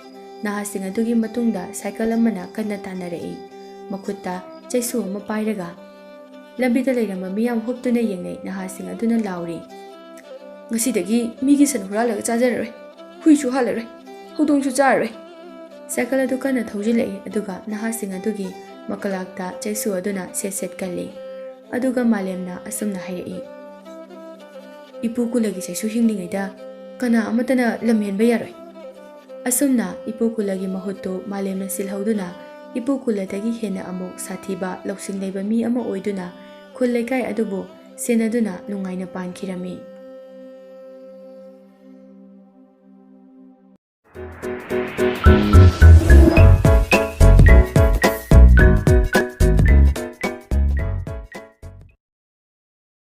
ꯅꯍꯥꯁꯤꯡ ꯑꯗꯨꯒꯤ ꯃꯇꯨꯡꯗ ꯁꯥꯏꯀꯜ ꯑꯃꯅ ꯀꯟꯅ ꯇꯥꯟꯅꯔꯛꯏ꯫ ꯃꯈꯨꯠꯇ ꯆꯩꯁꯨ ꯑꯃ ꯄꯥꯏꯔꯒ ꯂꯝꯕꯤꯗ ꯂꯩꯔꯝꯕ ꯃꯤꯌꯥꯝ ꯍꯨꯞꯇꯨꯅ ꯌꯦꯡꯅꯩ꯫ ꯅꯍꯥꯁꯤꯡ ꯑꯗꯨꯅ ꯂꯥꯎꯔꯤ, "ꯉꯁꯤꯗꯒꯤ ꯃꯤꯒꯤ ꯁꯟ ꯍꯨꯔꯥꯜꯂꯒ ꯆꯥꯖꯔꯔꯣꯏ, ꯍꯨꯏꯁꯨ ꯍꯥꯠꯂꯔꯣꯏ, ꯍꯧꯗꯣꯡꯁꯨ ꯆꯥꯔꯔꯣꯏ"꯫ ꯁꯥꯏꯀꯜ ꯑꯗꯨ ꯀꯟꯅ ꯊꯧꯖꯤꯜꯂꯛꯏ, ꯑꯗꯨꯒ ꯅꯍꯥꯁꯤꯡ ꯑꯗꯨꯒꯤ ꯃꯀꯂꯥꯛꯇ ꯆꯩꯁꯨ ꯑꯗꯨꯅ ꯁꯦꯠ ꯁꯦꯠ ꯀꯜꯂꯤ꯫ ꯑꯗꯨꯒ ꯃꯥꯂꯦꯝꯅ ꯑꯁꯨꯝꯅ ꯍꯥꯏꯔꯛꯏ, "ꯏꯄꯨ ꯀꯨꯂꯥꯒꯤ ꯆꯩꯁꯨ ꯍꯤꯡꯂꯤꯉꯩꯗ ꯀꯅꯥ ꯑꯃꯠꯇꯅ ꯂꯝꯍꯦꯟꯕ ꯌꯥꯔꯣꯏ"꯫ ꯑꯁꯨꯝꯅ ꯏꯄꯨ ꯀꯨꯂꯥꯒꯤ ꯃꯍꯨꯠꯇꯨ ꯃꯥꯂꯦꯝꯅ ꯁꯤꯜꯍꯧꯗꯨꯅ, ꯏꯄꯨ ꯀꯨꯂꯥꯗꯒꯤ ꯍꯦꯟꯅ ꯑꯃꯨꯛ ꯁꯥꯊꯤꯕ ꯂꯧꯁꯤꯡ ꯂꯩꯕ ꯃꯤ ꯑꯃ ꯑꯣꯏꯗꯨꯅ ꯈꯨꯜ ꯂꯩꯀꯥꯏ ꯑꯗꯨꯕꯨ ꯁꯦꯟꯅꯗꯨꯅ ꯅꯨꯡꯉꯥꯏꯅ ꯄꯥꯟꯈꯤꯔꯝꯃꯤ꯫